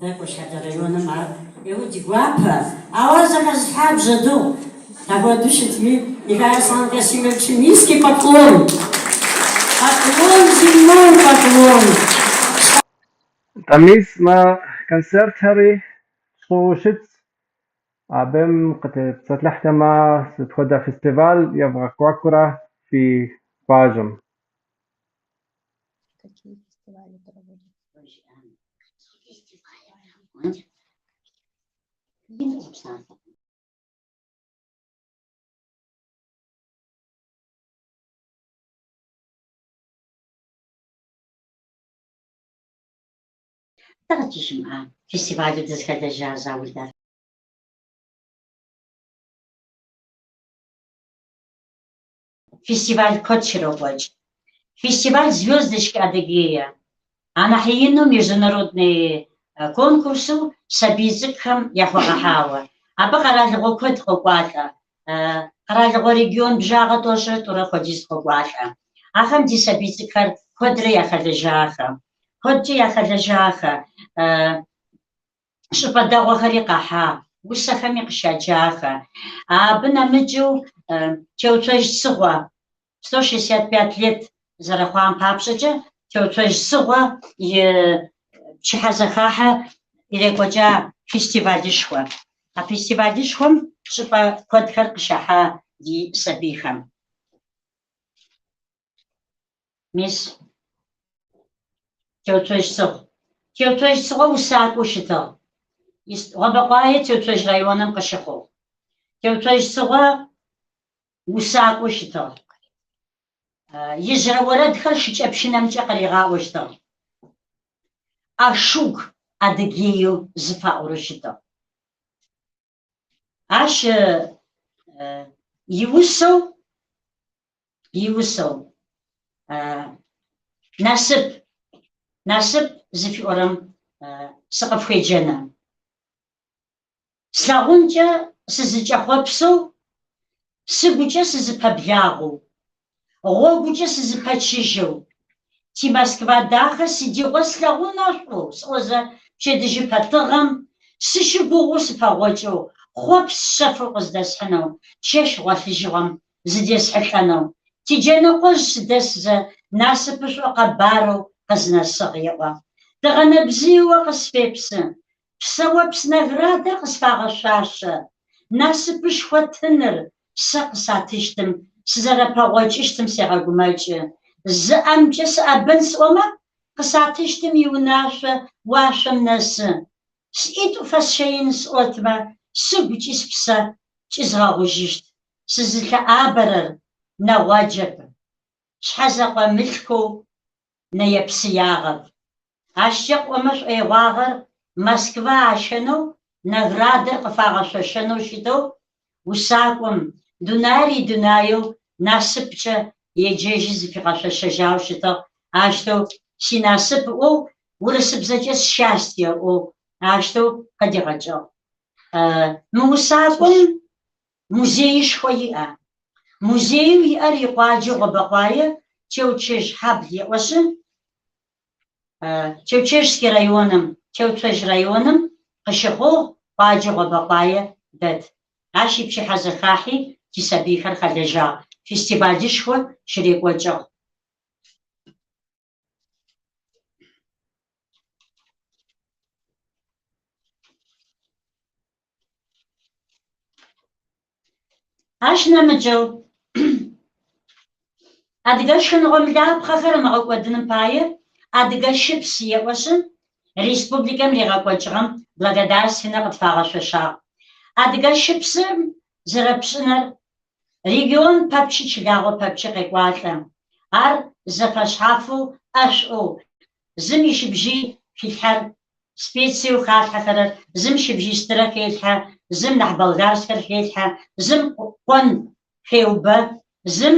Дэ Куэшхьэблэ районым ар ӏейуэ ди гуапэ. Ауэ ар зэхэзылъхьа Бжьэдыгъу апхуэдэу щытми, Михаил Аслан Касимовичым низкий поклон! Поклон земной поклон! Нтӏэ мис мы концертхэри щӏыуэ щытщ. Абым къытепсэлъыхьтэмэ, сыт хуэдэ фестиваль евгъэкӏуэкӏрэ фи къуажэм? Какие фестивали проводите? Дыкъыщыщымыӏа фестивалу дызыхэлэжьа заул дэ. Фестиваль куэд щрокӏуэкӏ. Фестиваль Звездочка Адыгея. Анахь ину международный конкурсу сабий цӏыкӏухэм яхуэгъэхьауэ. Абы къэралыгъуэ куэд къокӏуалӏэ. Къэралыгъуэ регион бжагъэ тӏощӏрэ тӏурэ хуэдиз къокӏуалӏэ. Ахэм ди сабий цӏыкӏухэр куэдрэ яхэлэжьахэ. Куэдкӏэ яхэлэжьахэ. Щӏыпӏэ дэгъуэхэри къахьа, усэхэми къыщаджахэ. Абы нэмыкӏыу Теуцожь Цыгъуэ, 165 лет зэрыхъуам папщӏэкӏэ, Теуцожь Цыгъуэ и пчыхьэзэхахьэ ирекӏуэкӏа фестивалышхуэ. А фестивалышхуэм щӏыпӏэ куэдхэр къыщахьа ди сабийхэм. Мис Теуцожь Цыгъу. Теуцожь Цыгъо усакӏоу щытыгъ. Гъобэкъуае Теуцожь районым къыщыхъугъ. Теуцожь Цыгъо усакӏоу щытыгъ. Ижъырэ орэдхэр шыкӏэпщынэмкӏэ къыригъаӏощтыгъ. Ашуг Адыгееу зыфаӏорэу щытыгъ. Ащ иусэу иусэу Насып, насып зыфиӏорэм сыкъыпхуеджэнэ. Слъагъункӏэ сызыкӏэхъуэпсэу, сыгукӏэ сызыпэблагъэу, гъогукӏэ сызыпэчыжьэу, ти Москва дахэ сыдигъо слъэгъуна шъуӏо сӏозэ пчэдыжьыпэ тыгъэм сыщыгугъэу сыпэгъокӏэу, хъопс шъэфыр къыздэсхьынэу, чэщ гъолъыжьыгъэм зыдесхьылӏэнэу, тиджэнэкъожъ сыдэсзэ насыпышӏо къэбарэу къызнэсыгъ еӏо. Тыгъэнэбзыеу къысфепсы, Псэопс наградэр къысфагъэшъуашэ, насыпышхо тыныр сэ къысатыщтым сызэрэпэгъокӏыщтым сегъэгумэкӏы. Зы ӏэмкӏэ сыӏэбэн сӏомэ, къысатыщтым иунашъо уашъом нэсы. Сӏитӏу фэсщэин сӏотмэ, сыгукӏи спсэ кӏызгъэгъужьыщт. Сызылъыӏабэрэр нэгъуаджэп, шъхьэзэкъо мылъкоу нэе-псыягъэп. Ащкӏэ къыӏомэ шӏоигъуагъэр Москва ащэнэу, наградэр къыфагъэшъошэнэу щытэу, усакӏом дунаир идунаеу насыпкӏэ еджэжьи зыфигъэшъошэжьагъэу щытыгъ, ащтэу синасып ыӏоу, урысыбзэкӏэ счастье ыӏоу ащтэу къыдигъэкӏыгъ. Мы усакӏом музеишхо иӏэ. Музееу иӏэр икъуаджэу Гъобэкъуае, Теуцожь хьабл еӏошъы, Теучежский районым, Теуцожь районым къыщыхъугъ, къуаджэу Гъобэкъуае дэт. Ащ ипчыхьэзэхахьи тисабыйхэр хэлэжьагъ, фестивалышхо щырекӏокӏыгъ. Ащ нэмыкӏэу адыгэ шхыныгъомылапхъэхэр ымыгъэкӏодыным пае адыгэ щыпс еӏошъы, республикэм ригъэкӏокӏыгъэм благодарственнэ къытфагъэшъошагъ. Адыгэ щыпсыр зэрэпшӏынэр регион пэпчъи чылагъо пэпчъи къекӏуалӏэ. Ар зэфэшъхьафэу, ӏэшӏоу, зым ищыбжьый хилъхьэр Специеу халъхьэхэрэр, зым щыбжьый стырэ хелъхьэ, зым нахь болгарскэр хелъхьэ, зым къон хеубэ, зым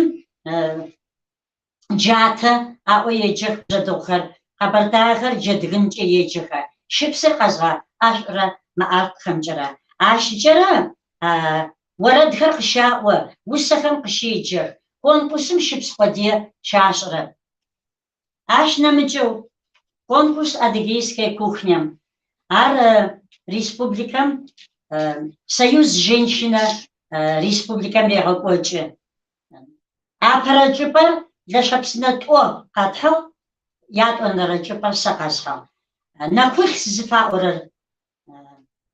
джатэ аӏо еджэх бжъэдыгъухэр, къэбэртаехэр джэдгынкӏэ еджэхэ, щыпсыр къэзгъэӏэшӏурэ мэӏэшӏухэмкӏэрэ. Ащкӏэрэ орэдхэр къыщаӏо, усэхэм къыщеджэх, конкурсым щыпс къодые щашӏырэп. Ащ нэмыкӏэу конкурс Адыгейская кухням, ар республикэм Союз женщина республикэм регъэкӏокӏы. Апэрэ чӏыпӏэр Лэшэпсынэ тӏо къэтхьыгъ, ятӏонэрэ чӏыпӏэр сэ къэсхьыгъ. Нэкулъ зыфаӏорэр,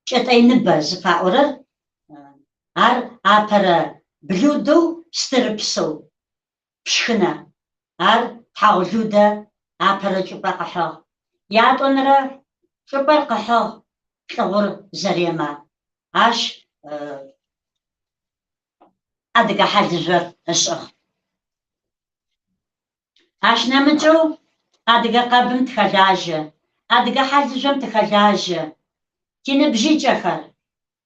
кӏэтӏэйныбэ зыфаӏорэр, ар апэрэ блюдэу стырыпсэу пшхынэ. Ар Тхьагъу Людэ апэрэ чӏыпӏэ къыхьыгъ. Ятӏонэрэ чӏыпӏэр къыхьыгъ Лӏыгъур Заремэ. Ащ адыгэ хьалыжъор ышӏыгъ. Ащ нэмыкӏэу адыгэ къэбым тыхэлажьэ, адыгэ хьалыжъом тыхэлажьэ. Тиныбжьыкӏэхэр,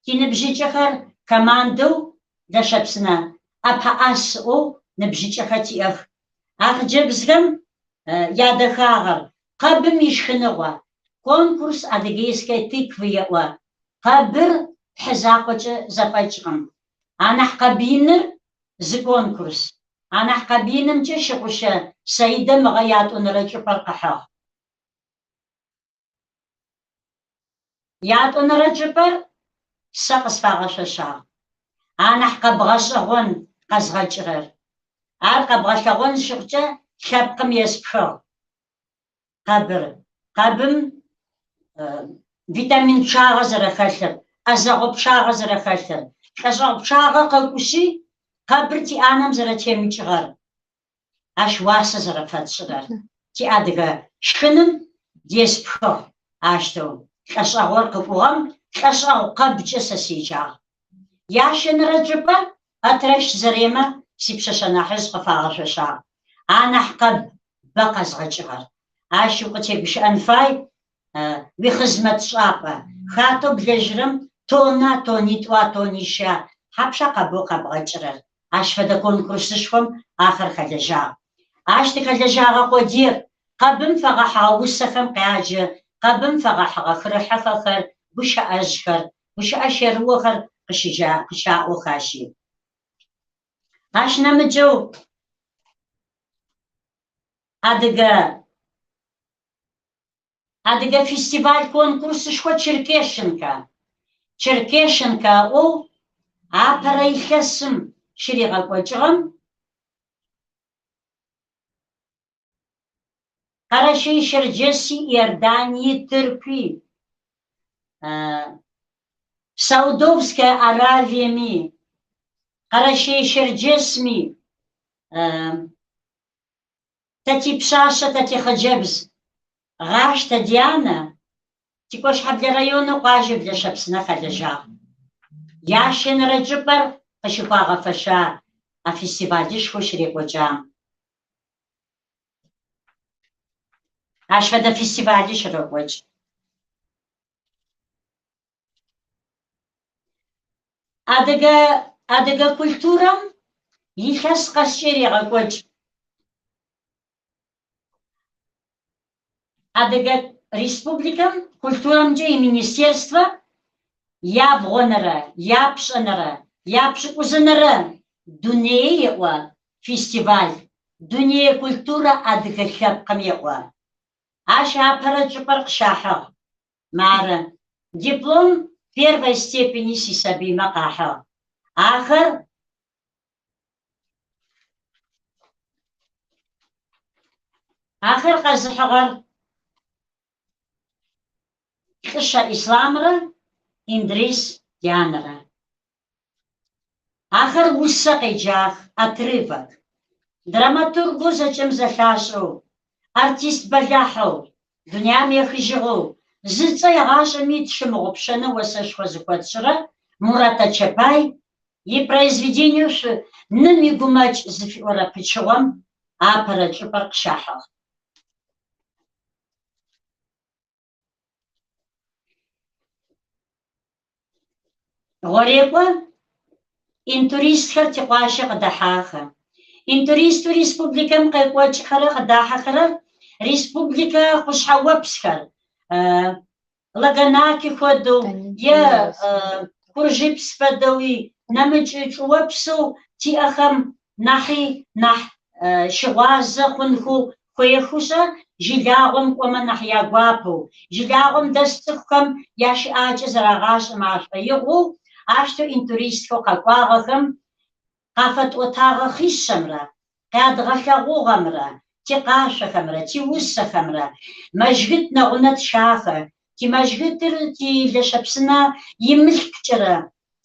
Тиныбжьыкӏэхэр командэу Лэшэпсынэ ӏэпэӏас ыӏоу ныбжьыкӏэхэр тиӏэх. А хъыджэбзхэм ядэхагъэр, къэбым ишхыныгъо, конкурс Адыгейской тыквы еӏо. Къэбыр пхьы закъокӏэ зэфӏэкӏкъым. Анахь къэб иныр зы конкурс. Анахь къэб инымкӏэ Щыкъущэ Саидэ мыгъэ ятӏонэрэ чӏыпӏэр къыхьыгъ. Ятӏонэрэ чӏыпӏэр сэ къысфагъэшъошагъ. Анахь къэб гъэшӏэгъон къэзгъэкӏырэр. Ар къэбгъэлъэгъон зыщыхъукӏэ лъэпкъым еспхыгъ. Къэбыр. Къэбым витамин пчъагъэ зэрэхэлъыр, ӏэзэгъу пчъагъэ зэрэхэлъыр, лӏэшӏэгъу пчъагъэ къэкӏушъи, къэбыр тиӏанэм зэрэтемыкӏыгъэр. Ащ уасэ зэрэфэтшӏырэр тиадыгэ шхыным деспхыгъ, ащтэу лӏэшӏэгъур къыкӏугъэм лӏэшӏэгъу къэбкӏэ сэ седжагъ. Ящэнэрэ чӏыпӏэ Этрэш Заремэ сипшъэшъэ нахьыжъ къыфагъэшъошагъ. Анахь къэб бэ къэзгъэкӏыгъэр. Ащ укъытегущыӏэн фай, уихъызмэтшӏапӏэ, хатэу блэжьырэм тонна, тонитӏуа, тонища, тхьапша къэбэу къэбгъэкӏырэр? Ащ фэдэ конкурсышхом ахэр хэлэжьагъ. Ащ тыхэлэжьагъэ къодыеп, къэбым фэгъэхьыгъэ усэхэм къяджэ, къэбым фэгъэхьыгъэ хырыхьыхэхэр, гущыӏэжъхэр, гущыӏэ щэрыохэр къыщаӏох ащи. Ащ нэмыкӏэу адыгэ Адыгэ фестиваль-конкурсышхо Черкешенка, Черкешенка ыӏоу апэрэ илъэсым щыригъэкӏокӏыгъэм. Къэрэшей-Шэрджэси, Иордании, Тыркуи, Саудовская Аравиеми, Къэрэшей-Шэрджэсми, Тэ типшъашъэ, тэ тихъыджэбз Гъащтэ Дианэ ти Кощхьэблэ районэу къуажэ Блащэпсынэ хэлэжьагъ. Ящэнэрэ чӏыпӏэр къыщыхуагъэфэща а фестивалышхоу щырекӏокӏам. Ащ фэдэ фестивали щырокӏокӏ. Адыгэ адыгэ культурэм илъэс къэскӏэ ирегъэкӏуэкӏ. Адыгэ Республикэм культурэмкӏэ и министерствэ ябгъуэнэрэ, япщӏэнэрэ, япщӏыкӏузынэрэ дуней еӏуэ фестиваль, дуней культурэ адыгэ лъэпкъым еӏуэ. Ащ апэрэ чӏыпӏэр къыщахьыгъ. Мары, диплом первой степени сисабыймэ къахьыгъ. Ахэр Ахэр къэзыхьыгъэр Лӏыщэ Исламрэ Индрис Дианэрэ. Ахэр усэ къеджах, отрывок. Драматургу зэкӏэм зэлъашӏэу, артист бэлахьэу, дуням ехыжьыгъэу, зыцӏэ егъашӏэми тщымыгъупшэнэу осэшхо зыхуэтшӏырэ Мурэтэ Чэпай ипроизведениеу Шъу ным игумэкӏ зыфиӏорэ пычыгъом апэрэ чӏыпӏэр къыщахьыгъ. Гъорекӏо интуристхэр тикъуаджэ къыдэхьахэ. Интуристэу республикэм къекӏокӏхэрэ къыдахьэхэрэр республикэ къушъхьэопсхэр, Лагонаки хуэдэу е Куржыпс фэдэуи, нэмыкӏ чӏыопсэу тиӏэхэм нахьи нахь щыгъуазэ хъунхэу хуейхэшъэ, жылагъуэм кӏомэ нахь ягуапэу, жылагъуэм дэс цӏыхухэм ящыӏакӏэ зэрагъашӏэмэ ашӏоигъоу, ащтэу интуристхэу къэкӏуагъэхэм къафэтӏотагъэ хъишъэмрэ къядгъэлъэгъугъэмрэ, тикъашъохэмрэ, тиусэхэмрэ, мэжгыт нэгъунэ тщахэ, тимэжгытыр ти Лэщэпсынэ имылъкукӏэрэ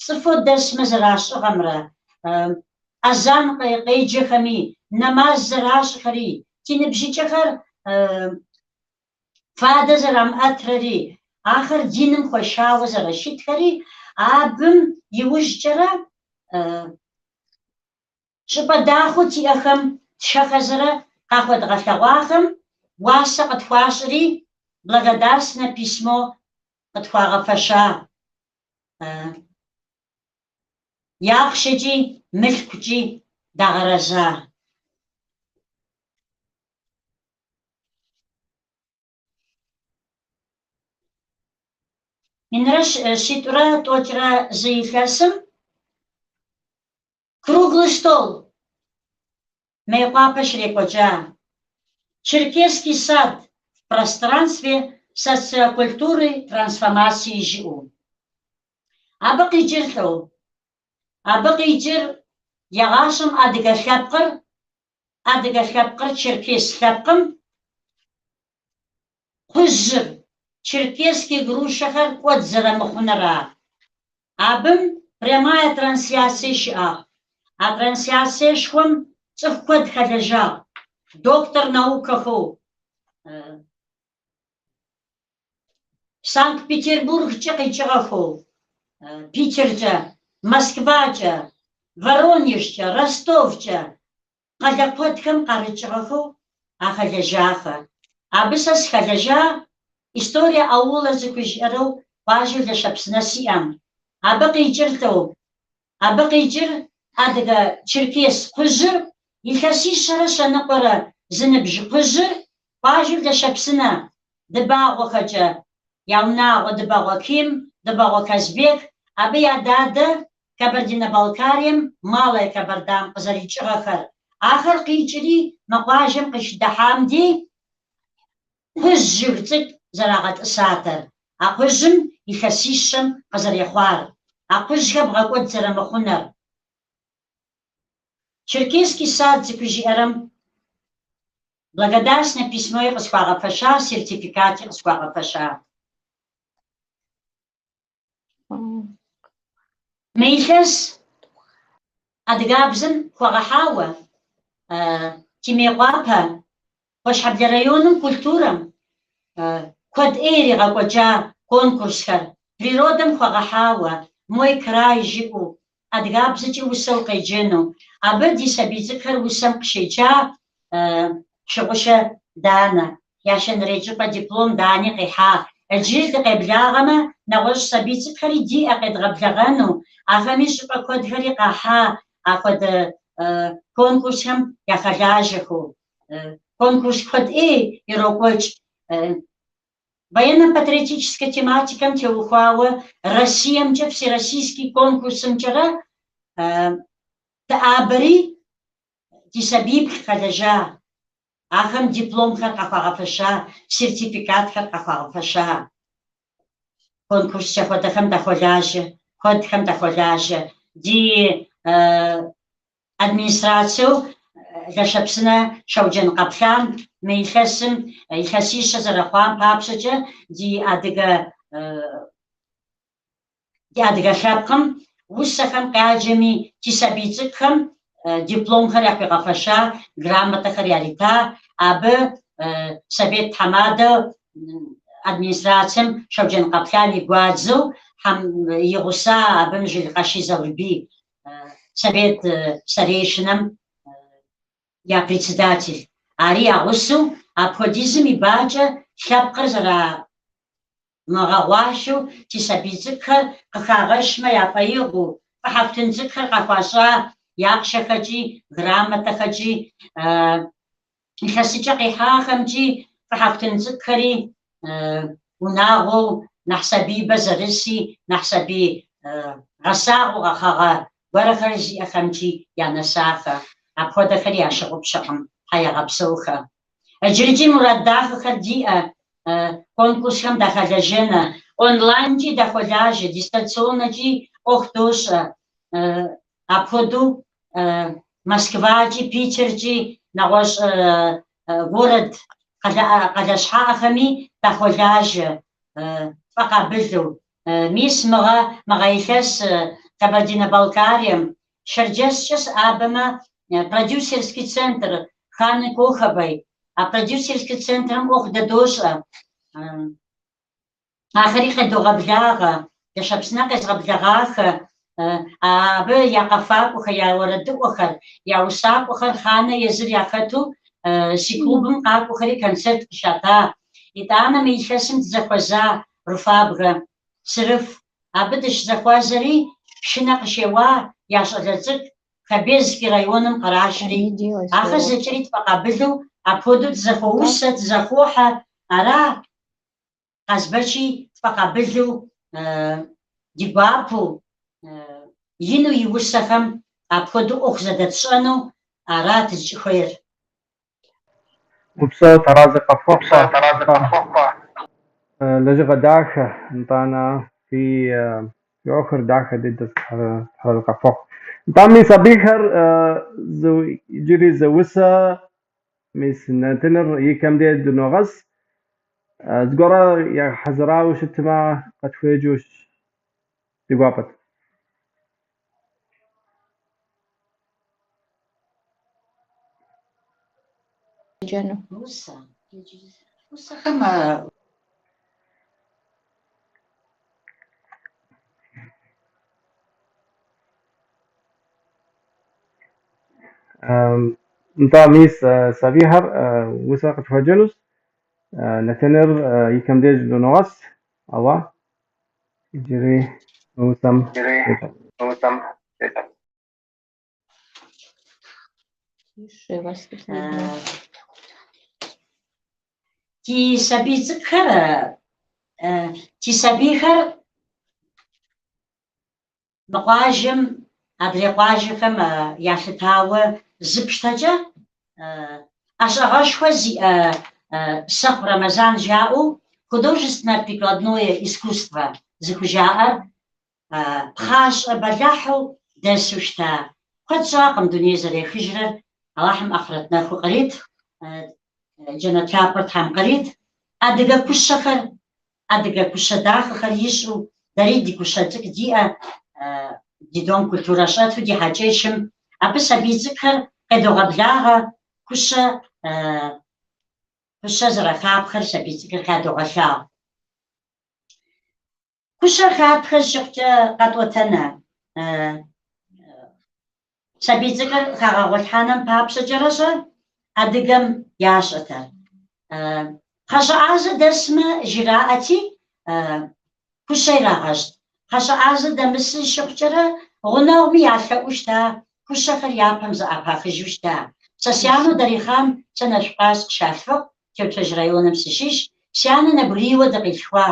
цӏыфэу дэсмэ зэрашӏыгъэмрэ, азан къеджэхэми, нэмаз зэрашӏхэри, тиныбжьыкӏэхэр фадэ зэрамыӏэтрэри, ахэр диным хуэшауэ зэрэщытхэри, абым иужькӏэрэ щӏыпӏэ дахэу тиӏэхэм тшэхэзэрэ къахуэдгъэлъэгъуахэм уасэ къытхуащӏри, благодарственное письмо къытхуагъэфэща. Ахъшэкӏи мылъкукӏи дагъэрэза. Минрэ щитӏурэ тӏокӏрэ зы илъэсым круглый стол Мейкъуапэ щрекӏуэкӏа Черкесский сад в пространстве социокультурной трансформации жиӏэу. Абы къикӏыр лӏо? Абы къикӏыр егъащӏэм адыгэ лъэпкъыр, адыгэ лъэпкъыр черкес лъэпкъым кхъужьыр, черкесский грушэхэр кӏуэд зэрымыхъунура. Абым прямая трансляцие щыӏагъ. А трансляциешхуэм цӏыху куэд хэлэжьагъ, доктор наукэхэу, Санкт-Петербургкӏэ къикӏыгъэхэу, Питеркӏэ, Москвакӏэ, Воронежкӏэ, Ростовкӏэ, къалэ куэдхэм къарыкӏыгъэхэу ахэлэжьахэ. Абы сэ сыхэлэжьа История аула зыхужиӏэрэу къуажэу Лэщэпсынэ сиӏэм. Абы къикӏыр лӏо? Абы къикӏыр адыгэ черкес кхъужьыр илъэсищэрэ щэныкъуэрэ зы ныбжь кхъужьыр къуажэу Лэщэпсынэ Дыбагъуэхэкӏэ я унагъуэ Дыбагъуэ Ким, Дыбагъуэ Казбек, абы я дадэ Кабардино-Балкарием Малая Кабардам къызэрикӏыгъэхэр. Ахэр къикӏри мы къуажэм къыщыдыхьам дей кхъужь жыг цӏыкӏу зэрагъэтӏысатэр, а кхъужьым илъэсищэм къызэрехъуар, а кхъужьхэр бгъэкӏуэд зэрымыхъунэр. Черкесский сад зыхужиӏэрэм. Благодарственное письмои къысхуагъэфэща, сертификати къысхуагъэфэща. Мы илъэс адыгабзэм хуэгъэхьауэ ди Мейкъуапэ, Куэшхьэблэ районым культурэм куэд ӏей иригъэкӏуэкӏа конкурсхэр, природэм хуэгъэхьауэ, Мой край жиӏэу, адыгабзэкӏи усэу къеджэну. Абы ди сабий цӏыкӏухэр усэм къыщеджа Шыгъушэ Данэ, ящэнэрей щӏыпӏэ диплом Дани къихьа. Иджы дыкъеблагъэмэ, нэгъуэщӏ сабий цӏыкӏухэри диӏэ къедгъэблэгъэну, ахэми щӏыпӏэ куэдхэри къахьа апхуэдэ конкурсхэм яхэлажьэхэу. Конкурс куэд ӏей ирокӏуэкӏ. Военно-патриотическэ тематикэм теухуауэ Россиемкӏэ всероссийский конкурсымкӏэрэ дыӏабэри ди сабииплӏ хэлэжьа, ахэм дипломхэр къахуагъэфэща, сертификатхэр къахуагъэфэща. Конкурс хуэдэхэм дахуэлажьэ, куэдхэм дахуэлажьэ. Ди администрациеу Лашэпсынэ Шэуджэн Къэплъан мы илъэсым илъэсищэ зэрыхъуам папщӏэкӏэ ди адыгэ ди адыгэ лъэпкъым усэхэм къяджэми ди сабий цӏыкӏухэм дипломхэр яхуигъэфэща, грамотэхэр ярита, абы совет тхьэмадэ администрацием Шэуджэн Къэплъан и гуадзэу и гъуса абым Жылкъэши Заурбий совет старейшинэм я председатель. Ари я гъусэу апхуэдизым и бакӏэ лъэпкъыр зэрамыгъэгъуащэу ди сабий цӏыкӏухэр къыхагъэщмэ яфӏэигъуу, фӏыхьэфтын цӏыкӏухэр къахуащӏа ахъшэхэкӏи, грамотэхэкӏи, илъэсыкӏэ къихьахэмкӏи фӏыхьэфтын цӏыкӏухэри унагъуэу нэхъ сабиибэ зэрыси, нэхъ сабий гъэсагъэу гъэхъэгъэ гуэрэхэр зиӏэхэмкӏи янэсахэ. Апхуэдэхэри ящыгъупщэкъым, Тхьэ ягъэпсэухэ. Иджырикӏи мурад дахэхэр диӏэ, конкурсхэм дахэлэжьэнэ, онлайнкӏи дахуэлажьэ, дистанционнэкӏи ӏуэху дощӏэ. Апхуэдэу Москвакӏи, Питеркӏи, нэгъуэщӏ город къалэ щхьэӏэхэми дахуэлажьэ, тфӏэкъабылу. Мис мыгъэ, мыгъэ илъэс Кабардино-Балкарием, Шэрджэскӏэ сыӏабэмэ, продюсерский центр Ханы Коховой, а продюсерский центрым ӏуэху дэдощӏэ. Ахэри къедогъэблагъэ, Лашэпсынэ къезгъэблэгъахэ, абы я къэфакӏуэхэр, я уэрэдыӏуэхэр, я усакӏуэхэр Ханэ езыр яхэту си клубым къакӏуэхэри концерт къыщата. Итӏанэ мы илъэсым дызэхуэза Руфабгэ, Сырыф, абы дыщызэхуэзэри, пшынэ къыщеуа я щӏалэ цӏыкӏу Хабезский районым кърашри, ахэр зэкӏэри тфӏэкъабылу апхуэдэу дызэхуоусэ, дызэхохьэ, ара? Къазбэчи тфӏэкъабылу, ди гуапэу, ину и усэхэм апхуэдэу ӏуэху зэдэтщӏэну ара дызыщӏыхуейр. Упсэу, Таразэ къэфхуэхъуа. Лэжьыгъэ дахэ, нтӏанэ фи ӏуэхур дахэ дыдэ Таразэ къэфхуэхъу. Нтӏэ, мис сабийхэр иджыри зы усэ Мис нэтыныр и кӏэм деж дыногъэс. Зыгуэрэ ягъэхьэзырауэ щытмэ, къытхуеджэу ди гуапэт. Усэ. Усэхэм Нтӏэ, мис сабийхэр усэ къытхуеджэнущ. Нэтыныр и кӏэм деж дыногъэс, ауэ иджыри мы усэм деджэн. Ди сабий цӏыкӏухэр, ди сабийхэр Мы къуажэм, адрей къуажэхэм ялъытауэ зыпщтэкӏэ, ӏэщӏагъэшхуэ зиӏэ Сэхъу Рэмэзан жаӏэу художественное прикладное искусство зыхужаӏэр пхъащӏэ бэлахьу дэсу щыта. Куэд щӏакъым дуней зэрехыжрэр, Аллахьым ахърэт нэху кърит. Джэнэт лъапӏэр Тхьэм кърит. Адыгэ кущэхэр, адыгэ кущэ дахэхэр ищӏу, дэри ди кущэ цӏыкӏу диӏэ, ди дом культурэ щӏэту ди хьэкӏэщым. Абы сабий цӏыкӏухэр къедогъэблагъэ, кущэ кущэ зэрыхапхэр сабий цӏыкӏыр къядогъэлъагъу. Кущэр хапхэ щыхъукӏэ къэтӏуэтэнэ. Сабий цӏыкӏыр хагъэгъуэлъхьэным папщӏэкӏэрэ-щэ адыгэм ящӏэтэр. Пхъащӏэ ӏэзэ дэсмэ жраӏэти, кущэ ирагъэщӏт. Пхъащӏэ ӏэзэ дэмысы щыхъукӏэрэ гъунэгъуми ялъэӏуу щыта, кущэхэр япэм зэӏэпахыжу щыта. Сэ сянэу Дарихъан сэ Нэшъукъуае сыкъыщалъхугъ, Теуцожь районым сыщыщ, сянэ нэбгырийуэ дыкъилъхуа.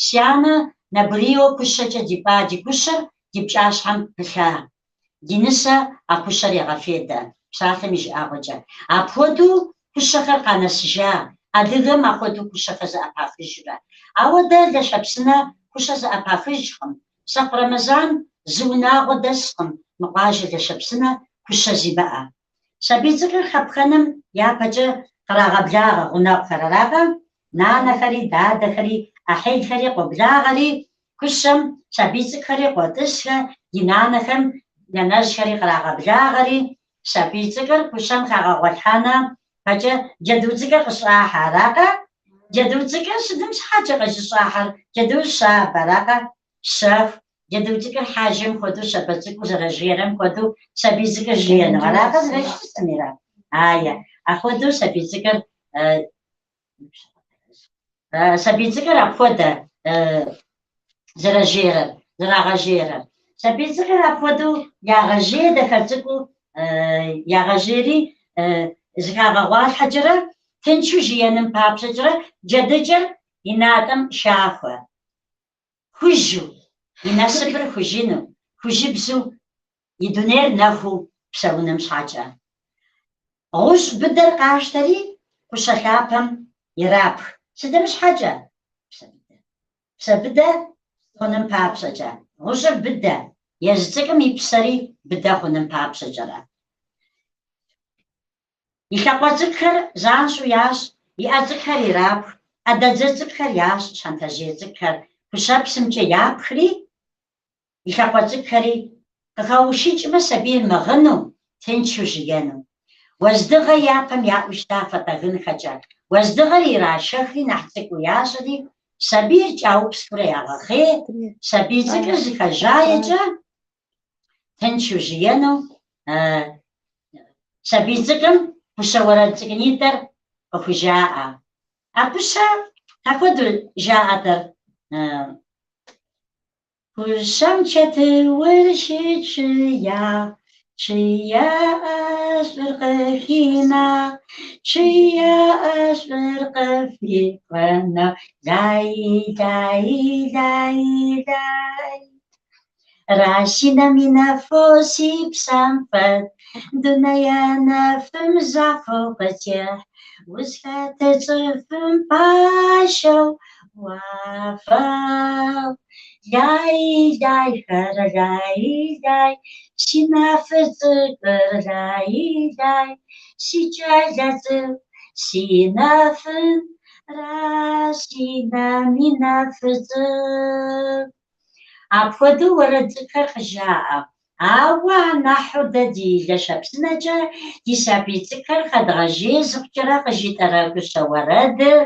Сянэ нэбгырийуэ кущэкӏэ дипӏа, ди кущэр ди пкӏащхьэм пылъа. Ди нысэ а кущэр егъэфедэ, псалъэм и жыӏэгъуэкӏэ. Апхуэдэу кущэхэр къанэсыжа, адыгэм апхуэдэу кущэхэр зэӏэпахыжурэ. Ауэ дэ Лашэпсынэ кущэ зэӏэпахыжкъым. Сэхъу Рэмэзан зы унагъуэ дэскъым мы къуажэ Лашэпсынэ кущэ зимыӏэ. Сабий цӏыкӏур хэпхэным япэкӏэ кърагъэблагъэ гъунэгъухэр, аракъэ? Нанэхэри, дадэхэри, ӏэхьилхэри къоблагъэри, кущэм сабий цӏыкӏухэри къотӏысхэ, ди нанэхэм нанэжьхэри кърагъэблагъэри, сабий цӏыкӏур кущэм хагъэгъуэлъхьэнэ пэкӏэ джэду цӏыкӏур къыщӏахьэ, аракъэ? Джэду цӏыкӏур сытым щхьэкӏэ къыщӏыщӏахьэр? Джэду щабэ, аракъэ? Щэху, джэду цӏыкӏур хьэжэм хуэдэу щабэ цӏыкӏуу зэрыжейрэм хуэдэу сабий цӏыкӏур жеену. Аракъэ зэрыщытыр, Самирэ? Ае, апхуэдэу сабий цӏыкӏур сабий цӏыкӏур апхуэдэ зэрыжейрэр, зэрагъэжейрэр. Сабий цӏыкӏур апхуэдэу ягъэжей, дахэ цӏыкӏуу ягъэжейри зыхагъэгъуалъхьэкӏэрэ, тыншу жееным папщӏэкӏэрэ джэдыкӏэр и натӏэм щахуэ. Хужьу, и насыпыр хужьыну, хужьыбзу, и дунейр нэхуу псэуным щхьэкӏэ. Гъущӏ быдэр къащтэри кущэ лъапэм ирапх. Сытым щхьэкӏэ? Псэ быдэ. Псэ быдэ хъуным папщӏэкӏэ. Гъущӏыр быдэ, езы цӏыкӏум и псэри быдэ хъуным папщӏэкӏэрэ. И лъакъуэ цӏыкӏухэр занщӏэу ящӏ, и ӏэ цӏыкӏухэр ирапх, ӏэдэдзэ цӏыкӏухэр ящӏ, щхьэнтэжьей цӏыкӏухэр кущэпсымкӏэ япхри, и лъакъуэ цӏыкӏухэри къыхэушыкӏмэ сабийр мыгъыну, тыншу жеену. Уэздыгъэ япэм яӏэу щыта фэтӏэгынхэкӏэ, уэздыгъэр ирашэхри нэхъ цӏыкӏуу ящӏри, сабийр кӏаупскурэ ягъэхъей, сабий цӏыкӏур зыхэжаекӏэ, тыншу жеену, сабий цӏыкӏум кущэ уэрэд цӏыкӏунитӏэр къыхужаӏэ. А кущэ апхуэдэу жаӏэтэр. Кущэм чэтыур щычъыя, чъые ӏэшӏур къыхина, чъые ӏэшӏур къыфихъына, лай, лай, лай, лай. Ра си нэм и нэфу си псэм фэд, дунэе нэфым зафэу къытехь, узхэт цӏыфым пащэу уафэхъу. Лай, лай, хэрэ, лай, лай, си нэфы цӏыкӏур, лай, лай, си кӏэлэ цӏыкӏу, си нэфын, ра си нэм и нэфы цӏыкӏу. Апхуэдэу уэрэд цӏыкӏухэр къыжаӏэ. Ауэ анэхьу дэ ди Лашэпсынэкӏэ ди сабий цӏыкӏухэр хэдгъэжей зыхъукӏэрэ къыжытӏэрэ кущэ уэрэдыр.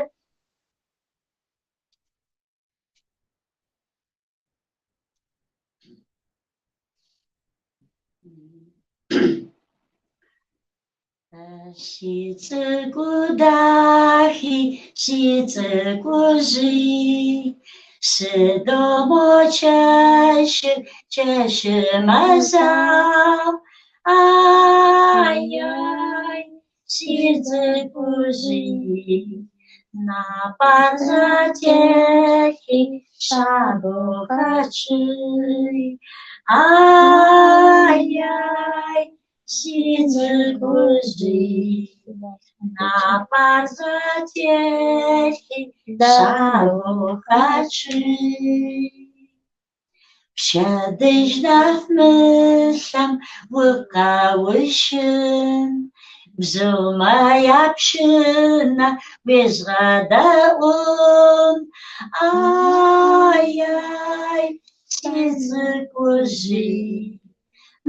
Си цӏыкӏу дахи, си цӏыкӏужьи, сыдэу мо чэщыр, чэщы мэзагъ. Ай-ай, си цӏыкӏужьи, напӏэр зэтелъхьи, шъабэу къэчъый. Ай-ай, си цӏыкӏужьи, напӏэр зэтелъхьи, шъабэу къэчъый. Пчэдыжь нэфмылъэм укъэущын, Бзумэ я пшынэ уезгъэдэӏун. Ай-яй, си цӏыкӏужьей,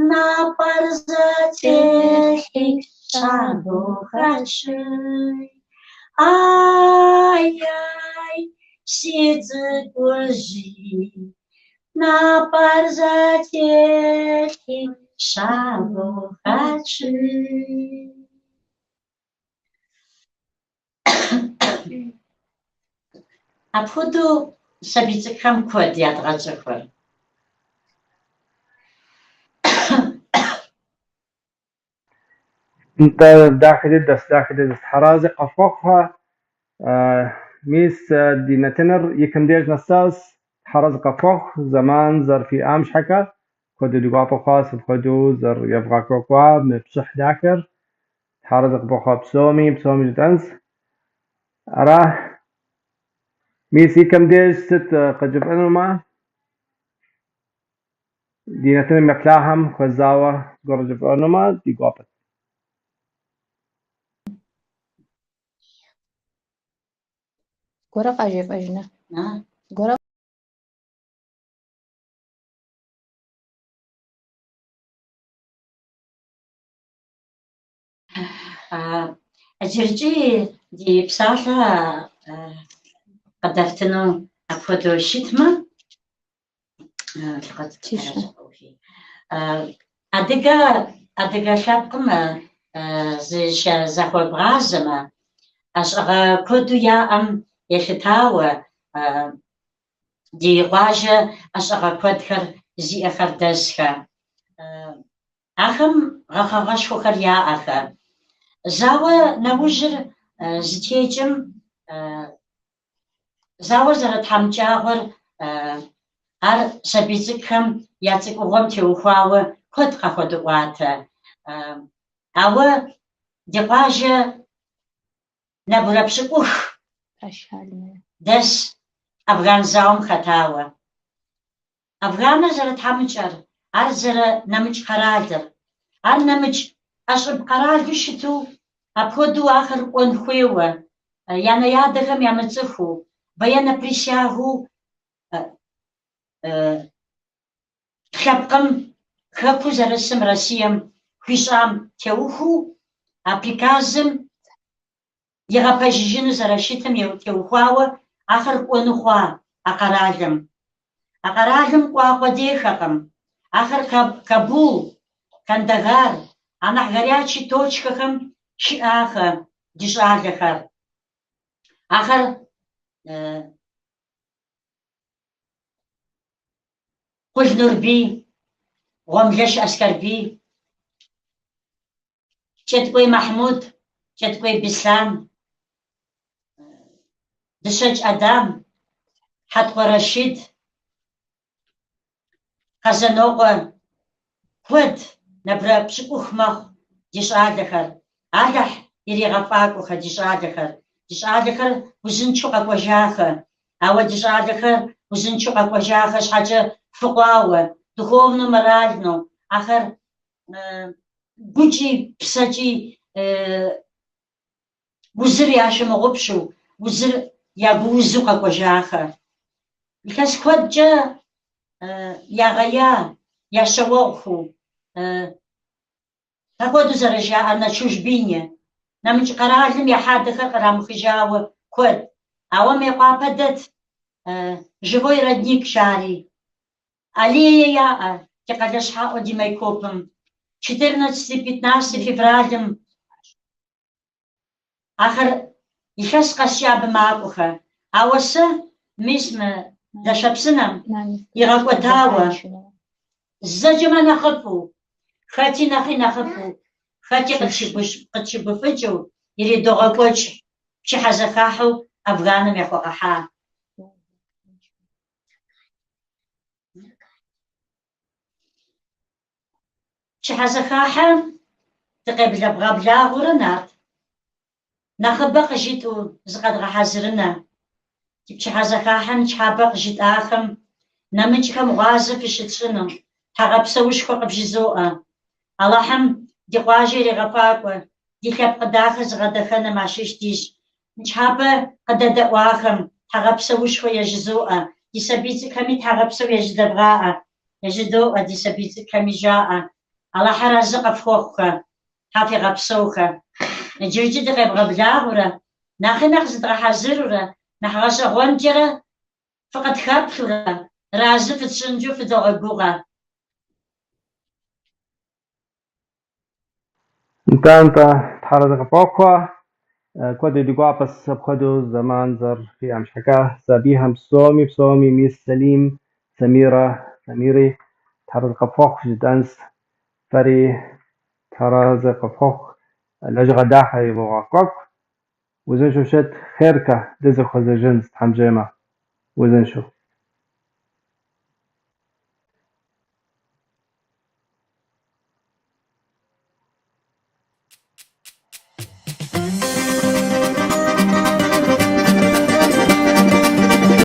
напӏэр зэтелъхьи, щабэу хэчый. Ай-яй, си цӏыкӏужьей, напӏэр зэтелъхьи, щабэу хэчый. Апхуэдэу сабий цӏыкӏухэм куэд ядгъэцӏыхур. Нтӏэ, дахэ дыдэс, дахэ дыдэс. Тхьэразэ къыфхуэхъухэ. Мис ди нэтыныр и кӏэм деж нэсащ. Тхьэразэ къыфхуэхъу, зэман зэрыфиӏам щхьэкӏэ. Куэду ди гуапэ хъуащ апхуэдэу зэревгъэкӏуэкӏуа мы пшыхь дахэр. Тхьэразэ къыфхуэхъу псоми, псоми жытӏэнщ. Ара, мис и кӏэм деж сыт къыджыфӏэнумэ, ди нэтыным еплъахэм хуэзауэ зыгуэр жыфӏэнумэ, ди гуапэт. Зыгуэрэ къажефӏэжынэ? Зыгуэрэ Иджыркӏи ди псалъэ къыдэфтыну апхуэдэу щытмэ, адыгэ адыгэ лъэпкъым зыщызэхуэбгъазэмэ, ӏэщӏагъэ куэду яӏэм елъытауэ ди къуажэ ӏэщӏагъэ куэдхэр зиӏэхэр дэсхэ. Ахэм гъэхъэгъэшхуэхэр яӏэхэ. Зауэ нэужьыр зытекӏым зауэр зэрытхьамыкӏагъуэр ар сабий цӏыкӏухэм я цӏыкӏугъуэм теухуауэ куэд къахуэдоӏуатэ. Ауэ ди къуажэ нэбгырэ пщыкӏух дэс Афган зауэм хэтауэ. Афганыр зэрытхьамыкӏэр, ар зэрынэмыкӏ къэралыр, ар нэмыкӏ ӏэщӏыб къэралу щыту, апхуэдэу ахэр кӏуэн хуейуэ, я нэ-ядэхэм ямыцӏыхуу, военнэ присягу лъэпкъым хэкуу зэрысым Россием хуищӏам теухуу а приказым игъэпэжыжыну зэрыщытым теухуауэ ахэр кӏуэну хъуа а къэралым. А къэралым кӏуа къуэдейхэкъым. Ахэр Кабул, Кандагар, анахь горячий точкэхэм щыӏахэ ди щӏалэхэр. Ахэр Къул Нурбий, Гъуэмлэш Аскэрбий, Кӏэткӏуей Махьмуд, Кӏэткӏуей Беслъан, Дыщэкӏ Адам, Хьэткъуэ Рашид, Къэзанокъуэ куэд, нэбгырэ пщыкӏух мэхъу ди щӏалэхэр. Алыхь иригъэфӏакӏуэхэ ди щӏалэхэр. Ди щӏалэхэр узыншэу къэкӏуэжахэ. Ауэ ди щӏалэхэр узыншэу къэкӏуэжахэ щхьэкӏэ фыкъуауэ, духовно, морально, ахэр гукӏи псэкӏи узыр ящымыгъупщу, узыр ягуузу къэкӏуэжахэ. Илъэс куэдкӏэ ягъея, я щауэгъухэу, апхуэдэу зэрыжаӏэр на чужбине, нэмыкӏ къэралым я хьэдэхэр кърамыхыжауэ куэд. Ауэ Мейкъуапэ дэт Живой родник жари. Аллее яӏэ ди къалэщхьэӏуэ ди Майкопым. 14-15 февралым ахэр илъэс къэскӏэ абы макӏуэхэ. Ауэ сэ мис мы Дащэпсынэм игъэкӏуэдауэ, зэджэмэ нэхъыфӏу, хэти нэхъи нэхъыфӏу, хэти къытщыгуфӏыкӏыу иридогъэкӏуэкӏ пчыхьэзэхахьэу Афганым яхуэгъэхьа. Пчыхьэзэхахьэ дыкъеблэгъэблагъэурэ, Нарт, нэхъыбэ къыжытӏэу зыкъэдгъэхьэзырынэ. Ди пчыхьэзэхахьэм ныщхьэбэ къыжытӏахэм нэмыкӏхэм гъуазэ фыщытщӏыну, тхьэгъэпсэушхуэ къыбжызоӏэ. Алыхьым ди къуажэ ирегъэфӏакӏуэ. Ди лъэпкъ дахэ зыгъэдэхэным ащыщ дищӏ. Ныщхьэбэ къыдэдэӏуахэм тхьэгъэпсэушхуэ ежызоӏэ, ди сабий цӏыкӏухэми тхьэгъэпсэу ежыдэвгъаӏэ, ежыдоӏэ, ди сабий цӏыкӏухэми жаӏэ, Алыхьыр арэзы къыфхуэхъухэ, Тхьэ фигъэпсэухэ. Иджырикӏи дыкъебгъэблагъэурэ, нэхъи нэхъ зыдгъэхьэзырурэ, нэхъ гъэщӏэгъуэнкӏэрэ фыкъытхэплъурэ, разы фытщӏынкӏэу фыдогъэгугъэ. Нтӏэ, нтӏэ, Тхьэразэ къыфхуэхъухэ. Куэду ди гуапэс апхуэдэу зэман зэрыфиӏэм щхьэкӏэ. Сабийхэм псоми, псоми, мис Сэлим, Самирэ, Самири Тхьэразэ къыфхуэхъу жытӏэнс. Фэри Тхьэразэ къыфхуэхъу, лэжьыгъэ дахэ евгъэкӏуэкӏ. Узыншэу щыт, хъеркӏэ дызэхуэзэжынс Тхьэм жиӏэмэ. Узыншэу.